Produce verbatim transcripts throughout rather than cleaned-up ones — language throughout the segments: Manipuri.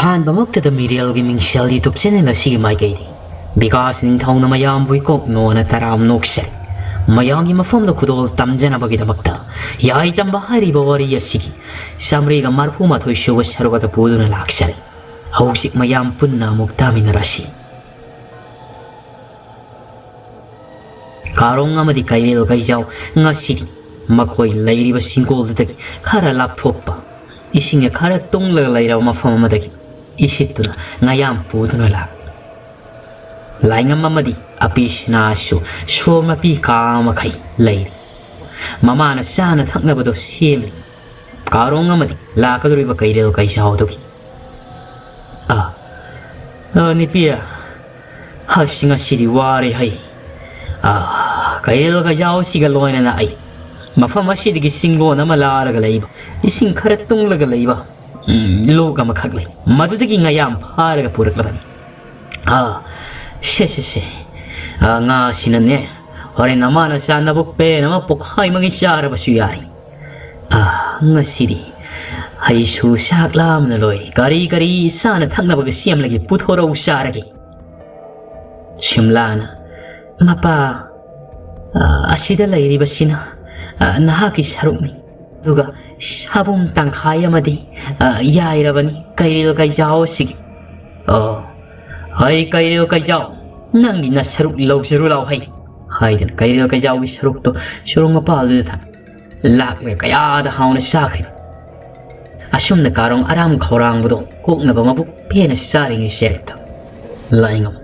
ꯑꯍꯥꯟꯕꯃꯛꯇꯗ ꯃꯤꯔꯦꯜꯒꯤ ꯃꯤꯡꯁꯦꯜ YouTube channel ꯑꯁꯤꯒꯤ ꯃꯥꯏꯀꯩꯗꯒꯤ ꯕꯤꯀꯥꯁ ꯅꯤꯡꯊꯧꯅ ꯃꯌꯥꯝꯕꯨ ꯏꯀꯣꯛ ꯅꯣꯅ ꯇꯔꯥꯝ ꯅꯣꯛꯆꯔꯤ꯫ ꯃꯌꯥꯝꯒꯤ ꯃꯐꯝꯗ ꯈꯨꯗꯣꯜ ꯇꯝꯖꯅꯕꯒꯤꯗꯃꯛꯇ ꯌꯥꯏ ꯇꯝꯕ ꯍꯥꯏꯔꯤꯕ ꯋꯥꯔꯤ ꯑꯁꯤꯒꯤ ꯆꯥꯃꯔꯤꯒ ꯃꯔꯐꯨ ꯃꯥꯊꯣꯏ ꯁꯨꯕ ꯁꯔꯨꯛ ꯑꯗꯨ ꯄꯨꯗꯨꯅ ꯂꯥꯛꯆꯔꯤ꯫ ꯍꯧꯖꯤꯛ ꯃꯌꯥꯝ ꯄꯨꯟꯅ ꯑꯃꯨꯛ ꯇꯥꯃꯤꯟꯅꯔꯁꯤ꯫ ꯀꯥꯔꯣꯡ ꯑꯃꯗꯤ ꯀꯩꯔꯦꯜ ꯀꯩꯖꯥꯎ ꯉꯁꯤꯗꯤ ꯃꯈꯣꯏ ꯂꯩꯔꯤꯕ ꯁꯤꯡꯒꯣꯜꯗꯨꯗꯒꯤ ꯈꯔ ꯂꯥꯞꯊꯣꯛꯄ, ꯏꯁꯤꯡꯅ ꯈꯔ ꯇꯨꯡꯂꯒ ꯂꯩꯔꯕ ꯃꯐꯝ ꯑꯃꯗꯒꯤ ꯏꯁꯤꯠꯇꯨꯅ ꯉꯥꯌꯥꯝ ꯄꯨꯗꯨꯅ ꯂꯥꯛ꯫ ꯂꯥꯏꯉꯝ ꯑꯃꯗꯤ ꯑꯄꯤꯁꯤꯅꯥꯁꯨ ꯁꯣꯔ ꯃꯄꯤ ꯀꯥ ꯃꯈꯩ ꯂꯩꯔꯤ꯫ ꯃꯃꯥꯅ ꯆꯥꯅ ꯊꯛꯅꯕꯗꯣ ꯁꯦꯝꯂꯤ꯫ ꯀꯥꯔꯣꯡ ꯑꯃꯗꯤ ꯂꯥꯛꯀꯗꯧꯔꯤꯕ ꯀꯩꯔꯦꯜ ꯀꯩꯖꯥꯎꯗꯨꯒꯤ꯫ "ꯑ, ꯑ, ꯅꯨꯄꯤ, ꯍꯁ, ꯉꯁꯤꯗꯤ ꯋꯥꯔꯦ ꯍꯩ꯫ ꯑ, ꯀꯩꯔꯦꯜ ꯀꯩꯖꯥꯎꯁꯤꯒ ꯂꯣꯏꯅꯅ ꯑꯩ ꯃꯐꯝ ꯑꯁꯤꯗꯒꯤ ꯆꯤꯡꯂꯣꯟ ꯑꯃ ꯂꯥꯜꯂꯒ ꯂꯩꯕ, ꯏꯁꯤꯡ ꯈꯔ ꯇꯨꯡꯂꯒ ꯂꯩꯕ, ꯎꯝ, ꯂꯣꯛ ꯑꯃꯈꯛ ꯂꯩ꯫ ꯃꯗꯨꯗꯒꯤ ꯉꯥꯌꯥꯝ ꯐꯥꯔꯒ ꯄꯨꯔꯛꯂꯕꯅꯤ꯫ ꯑ, ꯁꯦ, ꯁꯦ, ꯁꯦ꯫ ꯑ, ꯉꯥꯁꯤꯅꯅꯦ, ꯍꯣꯔꯦꯟ ꯅꯃꯥꯅ ꯆꯥꯅꯕ ꯄꯦꯟ ꯑꯃ ꯄꯣꯛꯈꯥꯏ ꯑꯃꯒꯤ ꯆꯥꯔꯕꯁꯨ ꯌꯥꯏ꯫ ꯑ, ꯉꯁꯤꯗꯤ ꯑꯩꯁꯨ ꯆꯥꯛ ꯂꯥꯝꯅ ꯂꯣꯏ꯫ ꯀꯔꯤ ꯀꯔꯤ ꯆꯥꯅ ꯊꯛꯅꯕꯒ ꯁꯦꯝꯂꯒꯦ, ꯄꯨꯊꯣꯔꯛꯎ, ꯆꯥꯔꯒꯦ꯫" ꯁꯤꯝꯂꯥꯅ, "ꯃꯄꯥ, ꯑ, ꯑꯁꯤꯗ ꯂꯩꯔꯤꯕꯁꯤꯅ, ꯑ, ꯅꯍꯥꯛꯀꯤ ꯁꯔꯨꯛꯅꯤ꯫ ꯑꯗꯨꯒ ꯁꯥꯕꯨꯝ ꯇꯪꯈꯥꯏ ꯑꯃꯗꯤ, ꯑ, ꯌꯥꯏꯔꯕꯅꯤ, ꯀꯩꯔꯦꯜ ꯀꯩꯖꯥꯎ ꯑꯁꯤꯒꯤ꯫" "ꯑꯣ, ꯍꯩ ꯀꯩꯔꯦꯜ ꯀꯩꯖꯥꯎ, ꯅꯪꯒꯤ ꯅꯁꯔꯨꯛ ꯂꯧꯖꯔꯨ ꯂꯥꯎ ꯍꯩ," ꯍꯥꯏꯗꯨꯅ ꯀꯩꯔꯦꯜ ꯀꯩꯖꯥꯎꯒꯤ ꯁꯔꯨꯛꯇꯣ ꯁꯨꯔꯨꯡ ꯃꯄꯥꯜꯗꯨꯗ ꯊꯝꯃꯤ꯫ ꯂꯥꯛꯂꯒ ꯀꯌꯥꯗ ꯍꯥꯎꯅ ꯆꯥꯈ꯭ꯔꯦ꯫ ꯑꯁꯨꯝꯅ ꯀꯥꯔꯣꯡ ꯑꯔꯥꯝ ꯈꯧꯔꯥꯡꯕꯗꯣ ꯀꯣꯛꯅꯕ ꯃꯕꯨꯛ ꯄꯦꯟꯅ ꯆꯥꯔꯤꯉꯩ ꯆꯦꯔꯦꯠꯇ ꯂꯥꯏꯉꯝ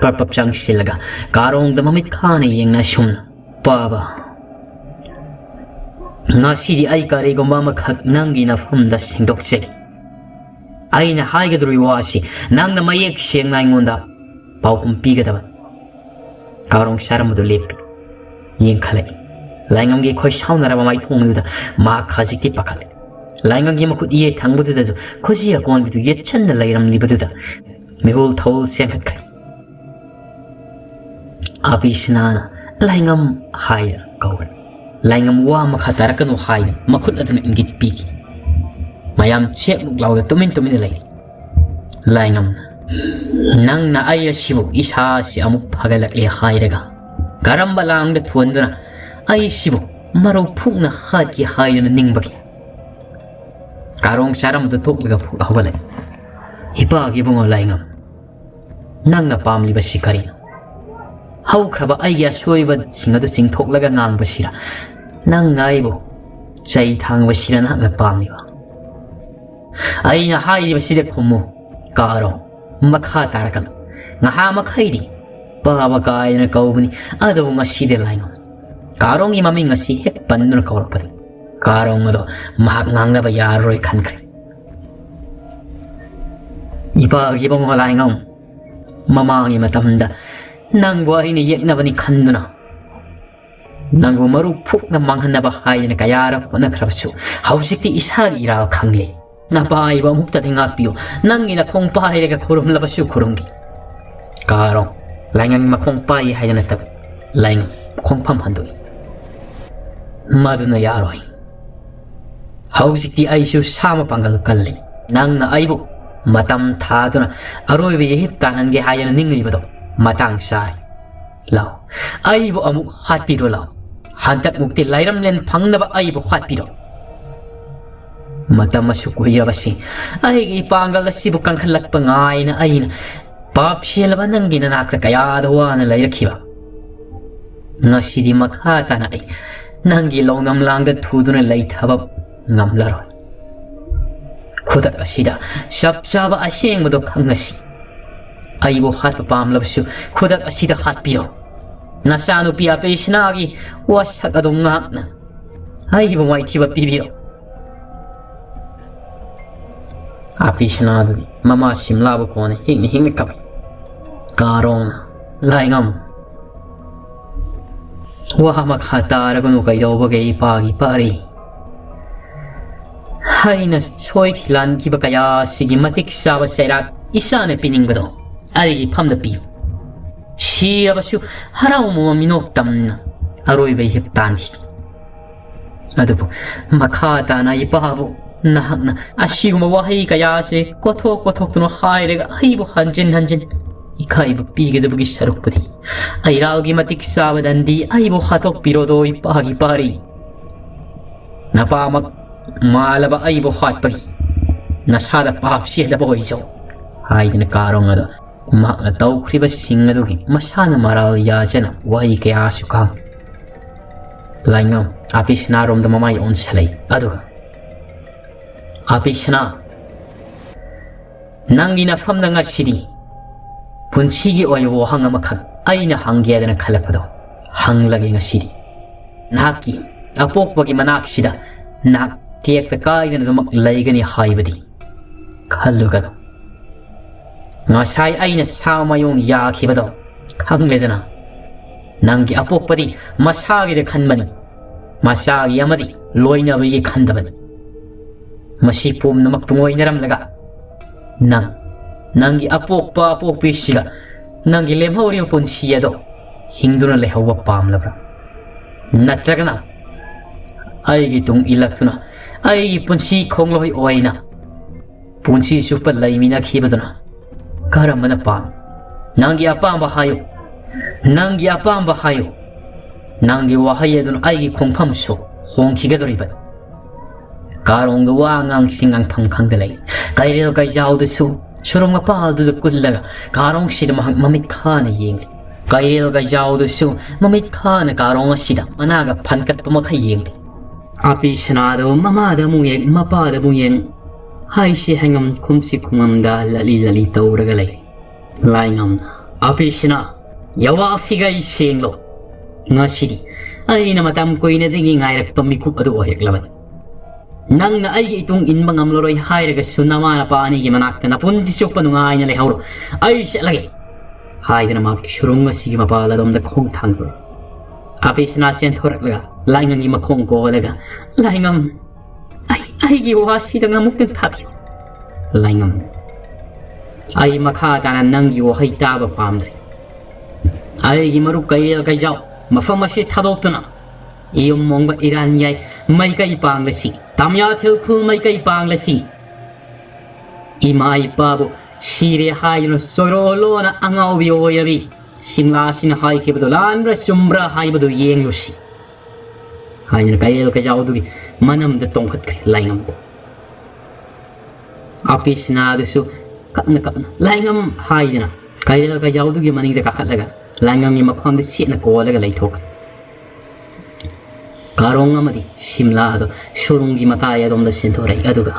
ꯄ꯭ꯔꯞ ꯄ꯭ꯔꯞ ꯆꯪꯁꯤꯜꯂꯒ ꯀꯥꯔꯣꯡꯗ ꯃꯃꯤꯠ ꯈꯥꯅ ꯌꯦꯡꯅ ꯑꯁꯨꯝꯅ, "ꯄꯥꯕ, ꯉꯁꯤꯗꯤ ꯑꯩ ꯀꯔꯤꯒꯨꯝꯕ ꯑꯃꯈꯛ ꯅꯪꯒꯤ ꯅꯐꯝꯗ ꯁꯦꯡꯗꯣꯛꯆꯒꯦ꯫ ꯑꯩꯅ ꯍꯥꯏꯒꯗꯧꯔꯤꯕ ꯋꯥꯁꯤ ꯅꯪꯅ ꯃꯌꯦꯛ ꯁꯦꯡꯅ ꯑꯩꯉꯣꯟꯗ ꯄꯥꯎꯈꯨꯝ ꯄꯤꯒꯗꯕ꯫" ꯀꯥꯔꯣꯡ ꯆꯥꯔꯝꯕꯗꯨ ꯂꯦꯞꯄꯤ꯫ ꯌꯦꯡꯈꯠꯂꯛꯏ꯫ ꯂꯥꯏꯉꯝꯒꯤ ꯈꯣꯏ ꯁꯥꯎꯅꯔꯕ ꯃꯥꯏꯊꯣꯡꯗꯨꯗ ꯃꯍꯥꯛ ꯈꯖꯤꯛꯇꯤ ꯄꯥꯈꯠꯂꯦ꯫ ꯂꯥꯏꯉꯝꯒꯤ ꯃꯈꯨꯠ ꯌꯦꯠ ꯊꯪꯕꯗꯨꯗꯁꯨ ꯈꯨꯖꯤ ꯑꯀꯣꯟꯕꯤꯗꯨ ꯌꯦꯠꯁꯟꯅ ꯂꯩꯔꯝꯂꯤꯕꯗꯨꯗ ꯃꯤꯍꯨꯜ ꯊꯧꯜ ꯆꯦꯟꯈꯠꯈ꯭ꯔꯦ꯫ "ꯑꯕꯤꯁꯅꯥꯅ ꯂꯥꯏꯉꯝ" ꯍꯥꯏꯅ ꯀꯧꯔꯦ꯫ ꯂꯥꯏꯉꯝ ꯋꯥ ꯃꯈꯥ ꯇꯥꯔꯛꯀꯅꯨ ꯍꯥꯏꯅ ꯃꯈꯨꯠ ꯑꯗꯨꯅ ꯏꯪꯒꯤꯠ ꯄꯤꯈꯤ꯫ ꯃꯌꯥꯝ ꯆꯦꯛꯃꯨꯛ ꯂꯥꯎꯗ ꯇꯨꯃꯤꯟ ꯇꯨꯃꯤꯟꯅ ꯂꯩ꯫ ꯂꯥꯏꯉꯝ, ꯅꯪꯅ ꯑꯩ ꯑꯁꯤꯕꯨ ꯏꯁꯥꯁꯤ ꯑꯃꯨꯛ ꯐꯒꯠꯂꯛꯂꯦ ꯍꯥꯏꯔꯒ ꯀꯔꯝꯕ ꯂꯥꯡꯗ ꯊꯣꯟꯗꯨꯅ ꯑꯩꯁꯤꯕꯨ ꯃꯔꯨ ꯐꯨꯛꯅ ꯍꯥꯠꯀꯦ ꯍꯥꯏꯗꯨꯅ ꯅꯤꯡꯕꯒꯦ? ꯀꯥꯔꯣꯡ ꯆꯥꯔꯝꯕꯗꯨ ꯇꯣꯛꯂꯒ ꯐꯨꯛ ꯍꯧꯒꯠꯂꯛꯏ꯫ ꯏꯄꯥꯒꯤ ꯏꯕꯨꯡꯉꯣ ꯂꯥꯏꯉꯝ, ꯅꯪꯅ ꯄꯥꯝꯂꯤꯕꯁꯤ ꯀꯔꯤꯅꯣ? ꯍꯧꯈ꯭ꯔꯕ ꯑꯩꯒꯤ ꯑꯁꯣꯏꯕꯁꯤꯡ ꯑꯗꯨ ꯆꯤꯡꯊꯣꯛꯂꯒ ꯉꯥꯡꯕꯁꯤꯔ? ꯅꯪꯅ ꯑꯩꯕꯨ ꯆꯩ ꯊꯥꯡꯕꯁꯤꯔ ꯅꯍꯥꯛꯅ ꯄꯥꯝꯂꯤꯕ? ꯑꯩꯅ ꯍꯥꯏꯔꯤꯕꯁꯤꯗ ꯈꯨꯝꯃꯨ ꯀꯥꯔꯣ, ꯃꯈꯥ ꯇꯥꯔꯛꯀꯅꯨ꯫ ꯉꯍꯥ ꯃꯈꯩꯗꯤ ꯄꯥꯕ ꯀꯥꯏꯅ ꯀꯧꯕꯅꯤ, ꯑꯗꯨꯕꯨ ꯉꯁꯤꯗꯤ ꯂꯥꯏꯉꯝ꯫ ꯀꯥꯔꯣꯡꯒꯤ ꯃꯃꯤꯡ ꯑꯁꯤ ꯍꯦꯛ ꯄꯟꯗꯨꯅ ꯀꯧꯔꯛꯄꯅꯤ꯫ ꯀꯥꯔꯣꯡ ꯑꯗꯣ ꯃꯍꯥꯛ ꯉꯥꯡꯅꯕ ꯌꯥꯔꯔꯣꯏ ꯈꯟꯈ꯭ꯔꯦ꯫ ꯏꯄꯥꯒꯤ ꯏꯕꯨꯡꯉꯣ ꯂꯥꯏꯉꯝ, ꯃꯃꯥꯡꯒꯤ ꯃꯇꯝꯗ ꯅꯪꯕꯨ ꯑꯩꯅ ꯌꯦꯛꯅꯕꯅꯤ ꯈꯟꯗꯨꯅ ꯅꯪꯕꯨ ꯃꯔꯨ ꯐꯨꯛꯅ ꯃꯥꯡꯍꯟꯅꯕ ꯍꯥꯏꯗꯅ ꯀꯌꯥꯔꯛ ꯍꯣꯠꯅꯈ꯭ꯔꯕꯁꯨ ꯍꯧꯖꯤꯛꯇꯤ ꯏꯁꯥꯒꯤ ꯏꯔꯥꯜ ꯈꯪꯂꯦ꯫ ꯅꯄꯥ ꯑꯩꯕꯨ ꯑꯃꯨꯛꯇꯗꯤ ꯉꯥꯛꯄꯤꯌꯨ꯫ ꯅꯪꯒꯤ ꯅꯈꯣꯡ ꯄꯥꯏꯔꯒ ꯈꯨꯔꯨꯝꯂꯕꯁꯨ ꯈꯨꯔꯨꯝꯒꯦ꯫ ꯀꯥꯔꯣ, ꯂꯥꯏꯉꯝ ꯃꯈꯣꯡ ꯄꯥꯏ ꯍꯥꯏꯗꯅ ꯅꯠꯇꯕ, ꯂꯥꯏꯉꯝ ꯈꯣꯡꯐꯝ ꯍꯟꯗꯣꯛꯏ꯫ ꯃꯗꯨꯅ ꯌꯥꯔꯣꯏ꯫ ꯍꯧꯖꯤꯛꯇꯤ ꯑꯩꯁꯨ ꯁꯥ ꯃꯄꯥꯡꯒꯜ ꯀꯜꯂꯤ꯫ ꯅꯪꯅ ꯑꯩꯕꯨ ꯃꯇꯝ ꯊꯥꯗꯨꯅ ꯑꯔꯣꯏꯕ ꯌꯩꯍꯤꯞ ꯇꯥꯍꯟꯒꯦ ꯍꯥꯏꯗꯅ ꯅꯤꯡꯂꯤꯕꯗꯣ ꯃꯇꯥꯡ ꯆꯥꯔꯦ꯫ ꯂꯥꯎ, ꯑꯩꯕꯨ ꯑꯃꯨꯛ ꯍꯥꯠꯄꯤꯔꯣ ꯂꯥꯎ꯫ ꯍꯟꯗꯛꯃꯨꯛꯇꯤ ꯂꯥꯏꯔꯝꯂꯦꯟ ꯐꯪꯅꯕ ꯑꯩꯕꯨ ꯍꯥꯠꯄꯤꯔꯣ꯫ ꯃꯇꯝ ꯑꯁꯨꯛ ꯀꯨꯏꯔꯕꯁꯤ ꯑꯩꯒꯤ ꯏꯄꯥꯡꯒꯜ ꯑꯁꯤꯕꯨ ꯀꯟꯈꯠꯂꯛꯄ ꯉꯥꯏꯅ ꯑꯩꯅ ꯄꯥꯞ ꯆꯦꯜꯂꯕ ꯅꯪꯒꯤ ꯅꯅꯥꯛꯇ ꯀꯌꯥꯗ ꯋꯥꯅ ꯂꯩꯔꯛꯈꯤꯕ꯫ ꯉꯁꯤꯗꯤ ꯃꯈꯥ ꯇꯥꯅ ꯑꯩ ꯅꯪꯒꯤ ꯂꯧꯅꯝ ꯂꯥꯡꯗ ꯊꯨꯗꯨꯅ ꯂꯩꯊꯕ ꯉꯝꯂꯔꯣꯏ꯫ ꯈꯨꯗꯛ ꯑꯁꯤꯗ ꯆꯞ ꯆꯥꯕ ꯑꯁꯦꯡꯕꯗꯣ ꯈꯪꯅꯁꯤ꯫ ꯑꯩꯕꯨ ꯍꯥꯠꯄ ꯄꯥꯝꯂꯕꯁꯨ ꯈꯨꯗꯛ ꯑꯁꯤꯗ ꯍꯥꯠꯄꯤꯔꯣ꯫ ꯅꯆꯥꯅꯨꯄꯤ ꯑꯄꯦꯁꯅꯥꯒꯤ ꯋꯥꯁꯛ ꯑꯗꯨ ꯉꯥꯛꯅ ꯑꯩꯕꯨ ꯃꯥꯏꯊꯤꯕ ꯄꯤꯕꯤꯔꯣ꯫ ꯑꯄꯦꯁꯅꯥꯗꯨꯗꯤ ꯃꯃꯥ ꯁꯤꯝꯂꯥꯕꯨ ꯀꯣꯟꯅ ꯍꯤꯡꯅ ꯍꯤꯡꯅ ꯀꯞꯄꯤ꯫ ꯀꯥꯔꯣꯡꯅ, ꯂꯥꯏꯉꯝ, ꯋꯥ ꯃꯈꯥ ꯇꯥꯔꯒꯅꯨ, ꯀꯩꯗꯧꯕꯒꯦ ꯏꯄꯥꯒꯤ ꯄꯥꯔꯤ? ꯑꯩꯅ ꯁꯣꯏꯈꯤ ꯂꯥꯟꯈꯤꯕ ꯀꯌꯥ ꯑꯁꯤꯒꯤ ꯃꯇꯤꯛ ꯆꯥꯕ ꯆꯩꯔꯥꯛ ꯏꯆꯥꯅ ꯄꯤꯅꯤꯡꯕꯗꯣ ꯑꯩꯒꯤ ꯐꯝꯗ ꯄꯤꯌꯨ꯫ ꯁꯤꯔꯕꯁꯨ ꯍꯔꯥꯎ ꯃꯃꯜ ꯃꯤꯅꯣꯛ ꯇꯝꯅ ꯑꯔꯣꯏꯕ ꯏꯍꯤꯞ ꯇꯥꯟꯈꯤ꯫ ꯑꯗꯨꯕꯨ ꯃꯈꯥ ꯇꯥꯅ ꯏꯄꯥꯕꯨ ꯅꯍꯥꯛꯅ ꯑꯁꯤꯒꯨꯝꯕ ꯋꯥꯍꯩ ꯀꯌꯥ ꯑꯁꯤ ꯀꯣꯊꯣꯛ ꯀꯣꯊꯣꯛꯇꯨꯅ ꯍꯥꯏꯔꯒ ꯑꯩꯕꯨ ꯍꯟꯖꯤꯟ ꯍꯟꯖꯤꯟ ꯏꯀꯥꯏꯕ ꯄꯤꯒꯗꯕꯒꯤ ꯁꯔꯨꯛꯄꯨꯗꯤ, ꯑꯩꯔꯥꯜꯒꯤ ꯃꯇꯤꯛ ꯆꯥꯕ ꯗꯟꯗꯤ ꯑꯩꯕꯨ ꯍꯥꯠꯇꯣꯛꯄꯤꯔꯣꯗꯣ, ꯏꯄꯥꯒꯤ ꯄꯥꯔꯤ꯫ ꯅꯄꯥꯃꯛ ꯃꯥꯜꯂꯕ ꯑꯩꯕꯨ ꯍꯥꯠꯄꯒꯤ ꯅꯁꯥꯗ ꯄꯥꯞ ꯆꯦꯟꯗꯕ ꯑꯣꯏꯖꯧ ꯍꯥꯏꯗꯨꯅ ꯀꯥꯔꯣꯡ ꯑꯗꯨ ꯃꯍꯥꯛꯅ ꯇꯧꯈ꯭ꯔꯤꯕꯁꯤꯡ ꯑꯗꯨꯒꯤ ꯃꯁꯥꯅ ꯃꯔꯥꯜ ꯌꯥꯖꯅ ꯋꯥꯍꯩ ꯀꯌꯥꯁꯨ ꯈꯥꯡ꯫ ꯂꯥꯏꯉꯝ ꯑꯄꯤꯁꯅꯥꯔꯣꯝꯗ ꯃꯃꯥꯏ ꯑꯣꯟꯁꯤꯜꯂꯛꯏ꯫ ꯑꯗꯨꯒ, "ꯑꯄꯤꯁꯅꯥ, ꯅꯪꯒꯤ ꯅꯐꯝꯗ ꯉꯁꯤꯗꯤ ꯄꯨꯟꯁꯤꯒꯤ ꯑꯣꯏꯕ ꯋꯥꯍꯪ ꯑꯃꯈꯛ ꯑꯩꯅ ꯍꯪꯒꯦꯗꯅ ꯈꯜꯂꯛꯄꯗꯣ ꯍꯪꯂꯒꯦ ꯉꯁꯤꯗꯤ꯫ ꯅꯍꯥꯛꯀꯤ ꯑꯄꯣꯛꯄꯒꯤ ꯃꯅꯥꯛꯁꯤꯗ ꯅꯍꯥꯛ ꯇꯦꯛꯇ ꯀꯥꯏꯗꯅ ꯑꯗꯨꯃꯛ ꯂꯩꯒꯅꯤ ꯍꯥꯏꯕꯗꯤ ꯈꯜꯂꯨꯒꯅꯨ꯫ ꯉꯁꯥꯏ ꯑꯩꯅ ꯁꯥ ꯃꯌꯣꯡ ꯌꯥꯈꯤꯕꯗꯣ ꯈꯪꯂꯦꯗꯅ꯫ ꯅꯪꯒꯤ ꯑꯄꯣꯛꯄꯗꯤ ꯃꯁꯥꯒꯤꯗ ꯈꯟꯕꯅꯤ, ꯃꯆꯥꯒꯤ ꯑꯃꯗꯤ ꯂꯣꯏꯅꯕꯒꯤ ꯈꯟꯗꯕꯅꯤ꯫ ꯃꯁꯤ ꯄꯨꯝꯅꯃꯛ ꯇꯨꯡꯑꯣꯏꯅꯔꯝꯂꯒ ꯅꯪ, ꯅꯪꯒꯤ ꯑꯄꯣꯛꯄ ꯑꯄꯣꯛꯄꯤꯁꯤꯒ ꯅꯪꯒꯤ ꯂꯦꯝꯍꯧꯔꯤꯕ ꯄꯨꯟꯁꯤ ꯑꯗꯣ ꯍꯤꯡꯗꯨꯅ ꯂꯩꯍꯧꯕ ꯄꯥꯝꯂꯕ꯭ꯔꯥ? ꯅꯠꯇ꯭ꯔꯒꯅ ꯑꯩꯒꯤ ꯇꯨꯡ ꯏꯜꯂꯛꯇꯨꯅ ꯑꯩꯒꯤ ꯄꯨꯟꯁꯤ ꯈꯣꯡꯂꯣꯏ ꯑꯣꯏꯅ ꯄꯨꯟꯁꯤ ꯆꯨꯞꯄ ꯂꯩꯃꯤꯟꯅꯈꯤꯕꯗꯨꯅ ꯀꯔꯝꯕꯅ ꯄꯥꯝꯃꯤ? ꯅꯪꯒꯤ ꯑꯄꯥꯝꯕ ꯍꯥꯏꯌꯨ, ꯅꯪꯒꯤ ꯑꯄꯥꯝꯕ ꯍꯥꯏꯌꯨ꯫ ꯅꯪꯒꯤ ꯋꯥꯍꯩ ꯑꯗꯨꯅ ꯑꯩꯒꯤ ꯈꯣꯡꯐꯝꯁꯨ ꯍꯣꯡꯈꯤꯒꯗꯧꯔꯤꯕꯅꯤ꯫ ꯀꯥꯔꯣꯡꯗ ꯋꯥ ꯉꯥꯡꯁꯤ ꯉꯥꯡꯐꯝ ꯈꯪꯗ ꯂꯩ꯫ ꯀꯩꯔꯦꯜ ꯀꯩꯖꯥꯎꯗꯁꯨ ꯁꯨꯔꯨꯡ ꯃꯄꯥꯜꯗꯨꯗ ꯀꯨꯜꯂꯒ ꯀꯥꯔꯣꯡꯁꯤꯗ ꯃꯍꯥꯛ ꯃꯃꯤꯠ ꯈꯥꯅ ꯌꯦꯡꯂꯤ꯫ ꯀꯩꯔꯦꯜ ꯀꯩꯖꯥꯎꯗꯁꯨ ꯃꯃꯤꯠ ꯈꯥꯅ ꯀꯥꯔꯣꯡ ꯑꯁꯤꯗ ꯃꯅꯥꯒ ꯐꯟꯀꯠꯄ ꯃꯈꯩ ꯌꯦꯡꯂꯤ꯫ ꯑꯄꯤ ꯁꯅꯥꯗꯣ ꯃꯃꯥꯗ ꯑꯃꯨꯛ ꯌꯦꯡ, ꯃꯄꯥꯗ ꯑꯃꯨꯛ ꯌꯦꯡ, ꯍꯥꯏꯁꯤ ꯍꯥꯏꯉꯝ ꯈꯨꯝꯁꯤ ꯈꯨꯉꯝꯗ ꯂꯂꯤ ꯂꯂꯤ ꯇꯧꯔꯒ ꯂꯩ꯫ ꯂꯥꯏꯉꯝ, "ꯑꯄꯤ ꯁꯅꯥ, ꯌꯥꯋꯥ ꯐꯤꯒꯩ ꯁꯦꯡꯂꯣ꯫ ꯉꯁꯤꯗꯤ ꯑꯩꯅ ꯃꯇꯝ ꯀꯨꯏꯅꯗꯒꯤ ꯉꯥꯏꯔꯛꯄ ꯃꯤꯀꯨꯞ ꯑꯗꯨ ꯑꯣꯏꯔꯛꯂꯕꯅꯤ꯫ ꯅꯪꯅ ꯑꯩꯒꯤ ꯏꯇꯨꯡ ꯏꯟꯕ ꯉꯝꯂꯔꯣꯏ ꯍꯥꯏꯔꯒꯁꯨ ꯅꯃꯥ ꯅꯄꯥ ꯑꯅꯤꯒꯤ ꯃꯅꯥꯛꯇ ꯅꯄꯨꯟꯁꯤ ꯆꯨꯞꯄ ꯅꯨꯡꯉꯥꯏꯅ ꯂꯩꯍꯧꯔꯣ꯫ ꯑꯩ ꯆꯠꯂꯒꯦ" ꯍꯥꯏꯗꯨꯅ ꯃꯍꯥꯛꯀꯤ ꯁꯨꯔꯨꯡ ꯑꯁꯤꯒꯤ ꯃꯄꯥꯜ ꯑꯗꯣꯝꯗ ꯈꯣꯡ ꯊꯥꯡꯗꯣꯔꯛꯏ꯫ ꯑꯄꯤ ꯁꯅꯥ ꯆꯦꯟꯊꯣꯔꯛꯂꯒ ꯂꯥꯏꯉꯝꯒꯤ ꯃꯈꯣꯡ ꯀꯣꯜꯂꯒ, "ꯂꯥꯏꯉꯝ, ꯑꯩ, ꯑꯩꯒꯤ ꯋꯥꯁꯤꯗ ꯑꯃꯨꯛꯇꯪ ꯊꯥꯕꯤꯌꯨ꯫ ꯂꯥꯏꯉꯝ, ꯑꯩ ꯃꯈꯥ ꯇꯥꯅ ꯅꯪꯒꯤ ꯋꯥꯍꯩ ꯇꯥꯕ ꯄꯥꯝꯗ꯭ꯔꯦ꯫ ꯑꯩꯒꯤ ꯃꯔꯨꯞ ꯀꯩꯔꯦꯜ ꯀꯩꯖꯥꯎ ꯃꯐꯝ ꯑꯁꯤ ꯊꯥꯗꯣꯛꯇꯨꯅ ꯏꯌꯨꯝ ꯃꯣꯡꯕ ꯏꯔꯥꯟ ꯌꯥꯏ ꯃꯥꯏꯀꯩ ꯄꯥꯡꯂꯁꯤ꯫ ꯇꯥꯃꯤꯌꯥꯊꯦꯜ ꯈꯨꯜ ꯃꯥꯏꯀꯩ ꯄꯥꯡꯂꯁꯤ꯫ ꯏꯃꯥ ꯏꯄꯥꯕꯨ ꯁꯤꯔꯦ ꯍꯥꯏꯗꯨꯅ ꯆꯣꯏꯔꯣꯜꯂꯣꯅ ꯑꯉꯥꯎꯕꯤ ꯑꯣꯏꯔꯕꯤ ꯁꯤꯝꯂꯥꯁꯤꯅ ꯍꯥꯏꯈꯤꯕꯗꯨ ꯂꯥꯟꯕ꯭ꯔꯥ ꯆꯨꯝꯕ꯭ꯔꯥ ꯍꯥꯏꯕꯗꯨ ꯌꯦꯡꯂꯨꯁꯤ ꯍꯥꯏꯗꯨꯅ ꯀꯩꯔꯦꯜ ꯀꯩꯖꯥꯎꯗꯨꯒꯤ ꯃꯅꯝꯗ ꯇꯣꯡꯈꯠꯈ꯭ꯔꯦ ꯂꯥꯏꯉꯝꯗ꯫ ꯑꯄꯤ ꯁꯤꯅꯥꯗꯨꯁꯨ ꯀꯞꯅ ꯀꯞꯅ "ꯂꯥꯏꯉꯝ" ꯍꯥꯏꯗꯨꯅ ꯀꯩꯔꯦꯜ ꯀꯩꯖꯥꯎꯗꯨꯒꯤ ꯃꯅꯤꯡꯗ ꯀꯥꯈꯠꯂꯒ ꯂꯥꯏꯉꯝꯒꯤ ꯃꯈ꯭ꯋꯥꯡꯗ ꯆꯦꯠꯅ ꯀꯣꯜꯂꯒ ꯂꯩꯊꯣꯛꯈ꯭ꯔꯦ꯫ ꯀꯥꯔꯣꯡ ꯑꯃꯗꯤ ꯁꯤꯝꯂꯥ ꯑꯗꯨ ꯁꯨꯔꯨꯡꯒꯤ ꯃꯇꯥꯏ ꯑꯗꯣꯝꯗ ꯆꯦꯟꯊꯣꯔꯛꯏ꯫ ꯑꯗꯨꯒ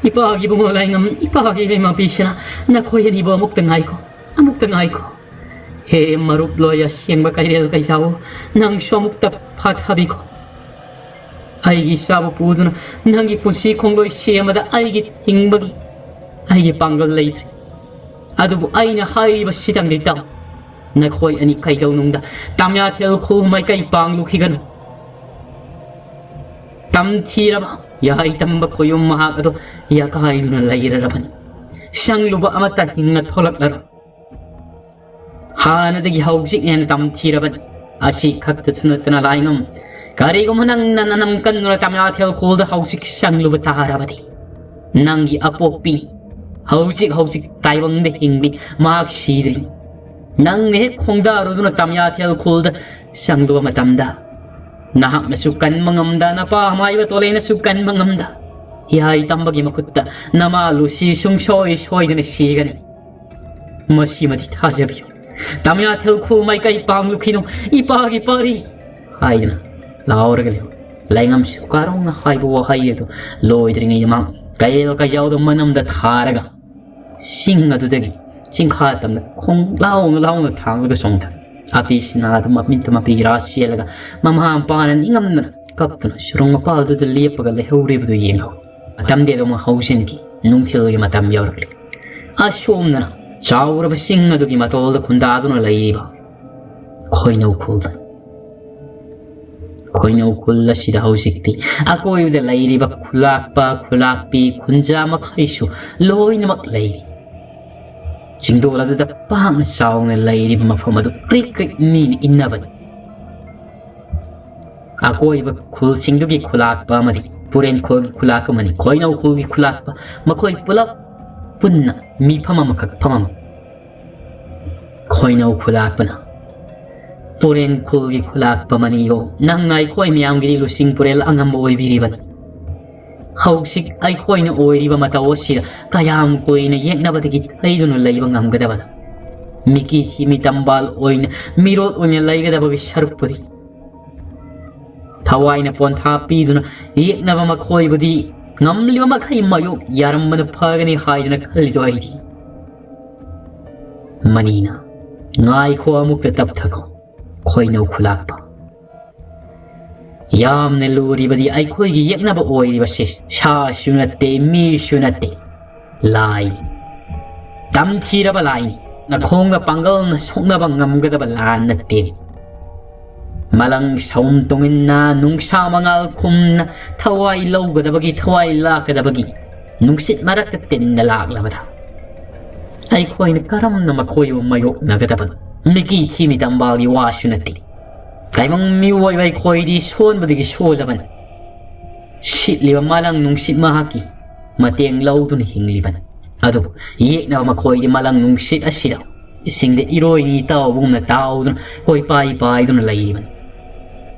"ꯏꯄꯥꯒꯤ ꯏꯕꯨꯡꯉꯣ ꯂꯥꯏꯉꯝ, ꯏꯄꯥꯒꯤ ꯏꯕꯦꯝꯃ ꯄꯤꯁꯅꯥ, ꯅꯈꯣꯏ ꯑꯅꯤꯕꯨ ꯑꯃꯨꯛꯇ ꯉꯥꯏꯈꯣ, ꯑꯃꯨꯛꯇ ꯉꯥꯏꯈꯣ꯫ ꯍꯦ ꯃꯔꯨꯞ ꯂꯣꯏ ꯑꯁꯦꯡꯕ ꯀꯩꯔꯦꯜ ꯀꯩꯖꯥꯎ, ꯅꯪꯁꯨ ꯑꯃꯨꯛꯇ ꯐꯥꯊꯕꯤꯈꯣ꯫ ꯑꯩꯒꯤ ꯏꯆꯥꯕꯨ ꯄꯨꯗꯨꯅ ꯅꯪꯒꯤ ꯄꯨꯟꯁꯤ ꯈꯣꯡꯂꯣꯏ ꯁꯦꯝꯕꯗ ꯑꯩꯒꯤ ꯍꯤꯡꯕꯒꯤ ꯑꯩꯒꯤ ꯄꯥꯡꯒꯜ ꯂꯩꯇ꯭ꯔꯦ꯫ ꯑꯗꯨꯕꯨ ꯑꯩꯅ ꯍꯥꯏꯔꯤꯕꯁꯤꯗꯪꯗꯤ ꯇꯥꯎ꯫ ꯅꯈꯣꯏ ꯑꯅꯤ ꯀꯩꯗꯧꯅꯨꯡꯗ ꯇꯥꯃꯤꯌꯥꯊꯦꯜ ꯈꯨꯜ ꯃꯥꯏꯀꯩ ꯄꯥꯡꯂꯨꯈꯤꯒꯅꯨ꯫ ꯇꯝꯊꯤꯔꯕ ꯌꯥꯏ ꯇꯝꯕ ꯈꯣꯌꯨꯝ ꯃꯍꯥꯛ ꯑꯗꯨ ꯌꯥꯀꯥꯏꯗꯨꯅ ꯂꯩꯔꯔꯕꯅꯤ꯫ ꯁꯪꯂꯨꯕ ꯑꯃꯠꯇ ꯍꯤꯡꯅ ꯊꯣꯛꯂꯛꯂꯔꯣꯏ꯫ ꯍꯥꯟꯅꯗꯒꯤ ꯍꯧꯖꯤꯛ ꯍꯦꯟꯅ ꯇꯝꯊꯤꯔꯕꯅꯤ꯫ ꯑꯁꯤ ꯈꯛꯇꯁꯨ ꯅꯠꯇꯅ ꯂꯥꯏꯉꯝ, ꯀꯔꯤꯒꯨꯝꯕ ꯅꯪꯅ ꯅꯅꯝ ꯀꯟꯗꯨꯅ ꯇꯥꯃꯤꯌꯥꯊꯦꯜ ꯈꯨꯜꯗ ꯍꯧꯖꯤꯛ ꯁꯪꯂꯨꯕ ꯇꯥꯔꯕꯗꯤ, ꯅꯪꯒꯤ ꯑꯄꯣꯛꯄꯤ ꯍꯧꯖꯤꯛ ꯍꯧꯖꯤꯛ ꯇꯥꯏꯕꯪꯗ ꯍꯤꯡꯂꯤ, ꯃꯍꯥꯛ ꯁꯤꯗ꯭ꯔꯤ꯫ ꯅꯪꯅ ꯍꯦꯛ ꯈꯣꯡꯗꯥꯔꯨꯗꯨꯅ ꯇꯥꯃꯤꯌꯥꯊꯦꯜ ꯈꯨꯜꯗ ꯆꯪꯂꯨꯕ ꯃꯇꯝꯗ, ꯅꯍꯥꯛꯅꯁꯨ ꯀꯟꯕ ꯉꯝꯗ, ꯅꯄꯥ ꯃꯥꯏꯕ ꯇꯣꯂꯩꯅꯁꯨ ꯀꯟꯕ ꯉꯝꯗ, ꯍꯤꯌꯥꯏ ꯇꯝꯕꯒꯤ ꯃꯈꯨꯠꯇ ꯅꯃꯥ ꯂꯨꯁꯤ ꯁꯨꯡꯁꯣꯏ ꯁꯣꯏꯗꯅ ꯁꯤꯒꯅꯤ꯫ ꯃꯁꯤꯃꯗꯤ ꯊꯥꯖꯕꯤꯌꯨ꯫ ꯇꯥꯃꯤꯌꯥꯊꯦꯜ ꯈꯨꯜ ꯃꯥꯏꯀꯩ ꯄꯥꯡꯂꯨꯈꯤꯅꯨ, ꯏꯄꯥꯒꯤ ꯄꯥꯔꯤ ꯍꯥꯏꯗꯨꯅ ꯂꯥꯎꯔꯒ ꯂꯩꯍꯧꯏ꯫ ꯂꯥꯏꯉꯝꯁꯨ ꯀꯥꯔꯣꯡꯅ ꯍꯥꯏꯕ ꯋꯥꯍꯩ ꯑꯗꯨ ꯂꯣꯏꯗ꯭ꯔꯤꯉꯩꯗ ꯃꯍꯥꯛ ꯀꯩꯔꯦꯜ ꯀꯩꯖꯥꯎꯗ ꯃꯅꯝꯗ ꯊꯥꯔꯒ ꯆꯤꯡ ꯑꯗꯨꯗꯒꯤ ꯆꯤꯡꯈꯥ ꯇꯝꯅ ꯈꯣꯡ ꯂꯥꯎꯅ ꯂꯥꯎꯅ ꯊꯥꯡꯂꯒ ꯆꯣꯡꯊꯔꯦ꯫ ꯑꯄꯤ ꯁꯤꯅꯥꯗꯨ ꯃꯃꯤꯠꯇ ꯃꯄꯤ ꯏꯔꯥ ꯆꯦꯜꯂꯒ ꯃꯃꯥ ꯃꯄꯥꯅ ꯅꯤꯡꯉꯝꯗꯅ ꯀꯞꯇꯨꯅ ꯁꯨꯔꯨꯡ ꯃꯄꯥꯜꯗꯨꯗ ꯂꯦꯞꯄꯒ ꯂꯩꯍꯧꯔꯤꯕꯗꯨ ꯌꯦꯡꯍꯧꯏ꯫ ꯃꯇꯝꯗꯤ ꯑꯗꯨꯃꯛ ꯍꯧꯖꯤꯟꯈꯤ꯫ ꯅꯨꯡꯊꯤꯜꯒꯤ ꯃꯇꯝ ꯌꯧꯔꯛꯂꯦ꯫ ꯑꯁꯣꯝꯗꯅ ꯆꯥꯎꯔꯕ ꯆꯤꯡ ꯑꯗꯨꯒꯤ ꯃꯇꯣꯜꯗ ꯈꯨꯟꯗꯥꯗꯨꯅ ꯂꯩꯔꯤꯕ ꯈꯣꯏꯅꯧ ꯈꯨꯜꯗ꯫ ꯈꯣꯏꯅꯧ ꯈꯨꯜ ꯑꯁꯤꯗ ꯍꯧꯖꯤꯛꯇꯤ ꯑꯀꯣꯏꯕꯗ ꯂꯩꯔꯤꯕ ꯈꯨꯂꯥꯛꯄ, ꯈꯨꯂꯥꯛꯄꯤ, ꯈꯨꯟꯖꯥ ꯃꯈꯩꯁꯨ ꯂꯣꯏꯅꯃꯛ ꯂꯩꯔꯤ꯫ ꯆꯤꯡꯗꯣꯜ ꯑꯗꯨꯗ ꯄꯥꯛꯅ ꯆꯥꯎꯅ ꯂꯩꯔꯤꯕ ꯃꯐꯝ ꯑꯗꯨ ꯀ꯭ꯔꯤꯛ ꯀ꯭ꯔꯤꯛ ꯃꯤꯅ ꯏꯟꯅꯕꯅꯤ꯫ ꯑꯀꯣꯏꯕ ꯈꯨꯜꯁꯤꯡꯗꯨꯒꯤ ꯈꯨꯂꯥꯛꯄ ꯑꯃꯗꯤ ꯄꯨꯔꯦꯟꯈꯣꯜꯒꯤ ꯈꯨꯂꯥꯛꯄ ꯑꯃꯅꯤ, ꯈꯣꯏꯅꯧꯈꯣꯜꯒꯤ ꯈꯨꯂꯥꯛꯄ, ꯃꯈꯣꯏ ꯄꯨꯂꯞ ꯄꯨꯟꯅ ꯃꯤꯐꯝ ꯑꯃꯈꯛ ꯐꯝꯃꯝꯃꯤ꯫ ꯈꯣꯏꯅꯧ ꯈꯨꯂꯥꯛꯄꯅ, "ꯄꯨꯔꯦꯟꯈꯣꯜꯒꯤ ꯈꯨꯂꯥꯛꯄ ꯃꯅꯤꯌꯣ, ꯅꯪꯅ ꯑꯩꯈꯣꯏ ꯃꯌꯥꯝꯒꯤꯗꯤ ꯂꯨꯆꯤꯡ ꯄꯨꯔꯦꯜ ꯑꯉꯝꯕ ꯑꯣꯏꯕꯤꯔꯤꯕꯅꯤ꯫ ꯍꯧꯖꯤꯛ ꯑꯩꯈꯣꯏꯅ ꯑꯣꯏꯔꯤꯕ ꯃꯇꯧ ꯑꯁꯤꯗ ꯀꯌꯥꯝ ꯀꯨꯏꯅ ꯌꯦꯛꯅꯕꯗꯒꯤ ꯊꯩꯗꯨꯅ ꯂꯩꯕ ꯉꯝꯒꯗꯕꯅꯣ? ꯃꯤꯀꯤ ꯊꯤꯃꯤ ꯇꯝꯕꯥꯜ ꯑꯣꯏꯅ ꯃꯤꯔꯣꯠ ꯑꯣꯏꯅ ꯂꯩꯒꯗꯕꯒꯤ ꯁꯔꯨꯛꯄꯨꯗꯤ ꯊꯋꯥꯏꯅ ꯄꯣꯟꯊꯥ ꯄꯤꯗꯨꯅ ꯌꯦꯛꯅꯕ ꯃꯈꯣꯏꯕꯨꯗꯤ ꯉꯝꯂꯤꯕ ꯃꯈꯩ ꯃꯥꯌꯣꯛ ꯌꯥꯔꯝꯕꯅ ꯐꯒꯅꯤ ꯍꯥꯏꯗꯨꯅ ꯈꯜꯂꯤꯗꯣ ꯑꯩꯗꯤ꯫" ꯃꯅꯤꯅ, "ꯉꯥꯏꯈꯣ, ꯑꯃꯨꯛꯇ ꯇꯞꯊꯈꯣ, ꯈꯣꯏꯅꯧ ꯈꯨꯂꯥꯛꯄ꯫ ꯌꯥꯝꯅ ꯂꯨꯔꯤꯕꯗꯤ ꯑꯩꯈꯣꯏꯒꯤ ꯌꯦꯛꯅꯕ ꯑꯣꯏꯔꯤꯕꯁꯤ ꯁꯥꯁꯨ ꯅꯠꯇꯦ, ꯃꯤꯁꯨ ꯅꯠꯇꯦ, ꯂꯥꯏꯅꯤ꯫ ꯇꯝꯊꯤꯔꯕ ꯂꯥꯏꯅꯤ꯫ ꯅꯈꯣꯡꯒ ꯄꯥꯡꯒꯜꯅ ꯁꯣꯛꯅꯕ ꯉꯝꯒꯗꯕ ꯂꯥꯟ ꯅꯠꯇꯦ꯫ ꯃꯂꯪ ꯁꯍꯨꯝ ꯇꯨꯡꯏꯟꯅ, ꯅꯨꯡꯁꯥ ꯃꯉꯥꯜ ꯈꯨꯝꯅ ꯊꯋꯥꯏ ꯂꯧꯒꯗꯕꯒꯤ, ꯊꯋꯥꯏ ꯂꯥꯛꯀꯗꯕꯒꯤ ꯅꯨꯡꯁꯤꯠ ꯃꯔꯛꯇ ꯇꯤꯟꯅ ꯂꯥꯛꯂꯕꯗ ꯑꯩꯈꯣꯏꯅ ꯀꯔꯝꯅ ꯃꯈꯣꯏꯕꯨ ꯃꯥꯌꯣꯛꯅꯒꯗꯕꯅꯣ? ꯃꯤꯀꯤ ꯊꯤꯃꯤ ꯇꯝꯕꯥꯜꯒꯤ ꯋꯥꯁꯨ ꯅꯠꯇꯦ꯫ ꯇꯥꯏꯕꯪ ꯃꯤꯑꯣꯏꯕ ꯑꯩꯈꯣꯏꯗꯤ ꯁꯣꯟꯕꯗꯒꯤ ꯁꯣꯜꯂꯕꯅꯤ꯫ ꯁꯤꯠꯂꯤꯕ ꯃꯥꯂꯪ ꯅꯨꯡꯁꯤꯠ ꯃꯍꯥꯛꯀꯤ ꯃꯇꯦꯡ ꯂꯧꯗꯨꯅ ꯍꯤꯡꯂꯤꯕꯅꯤ꯫ ꯑꯗꯨꯕꯨ ꯌꯦꯛꯅꯕ ꯃꯈꯣꯏꯗꯤ ꯃꯥꯂꯪ ꯅꯨꯡꯁꯤꯠ ꯑꯁꯤꯗ ꯏꯁꯤꯡꯗ ꯏꯔꯣꯏꯅꯤ ꯇꯥꯎꯕꯒꯨꯝꯅ ꯇꯥꯎꯗꯨꯅ ꯀꯣꯏꯄꯥꯏ ꯄꯥꯏꯗꯨꯅ ꯂꯩꯔꯤꯕꯅꯤ꯫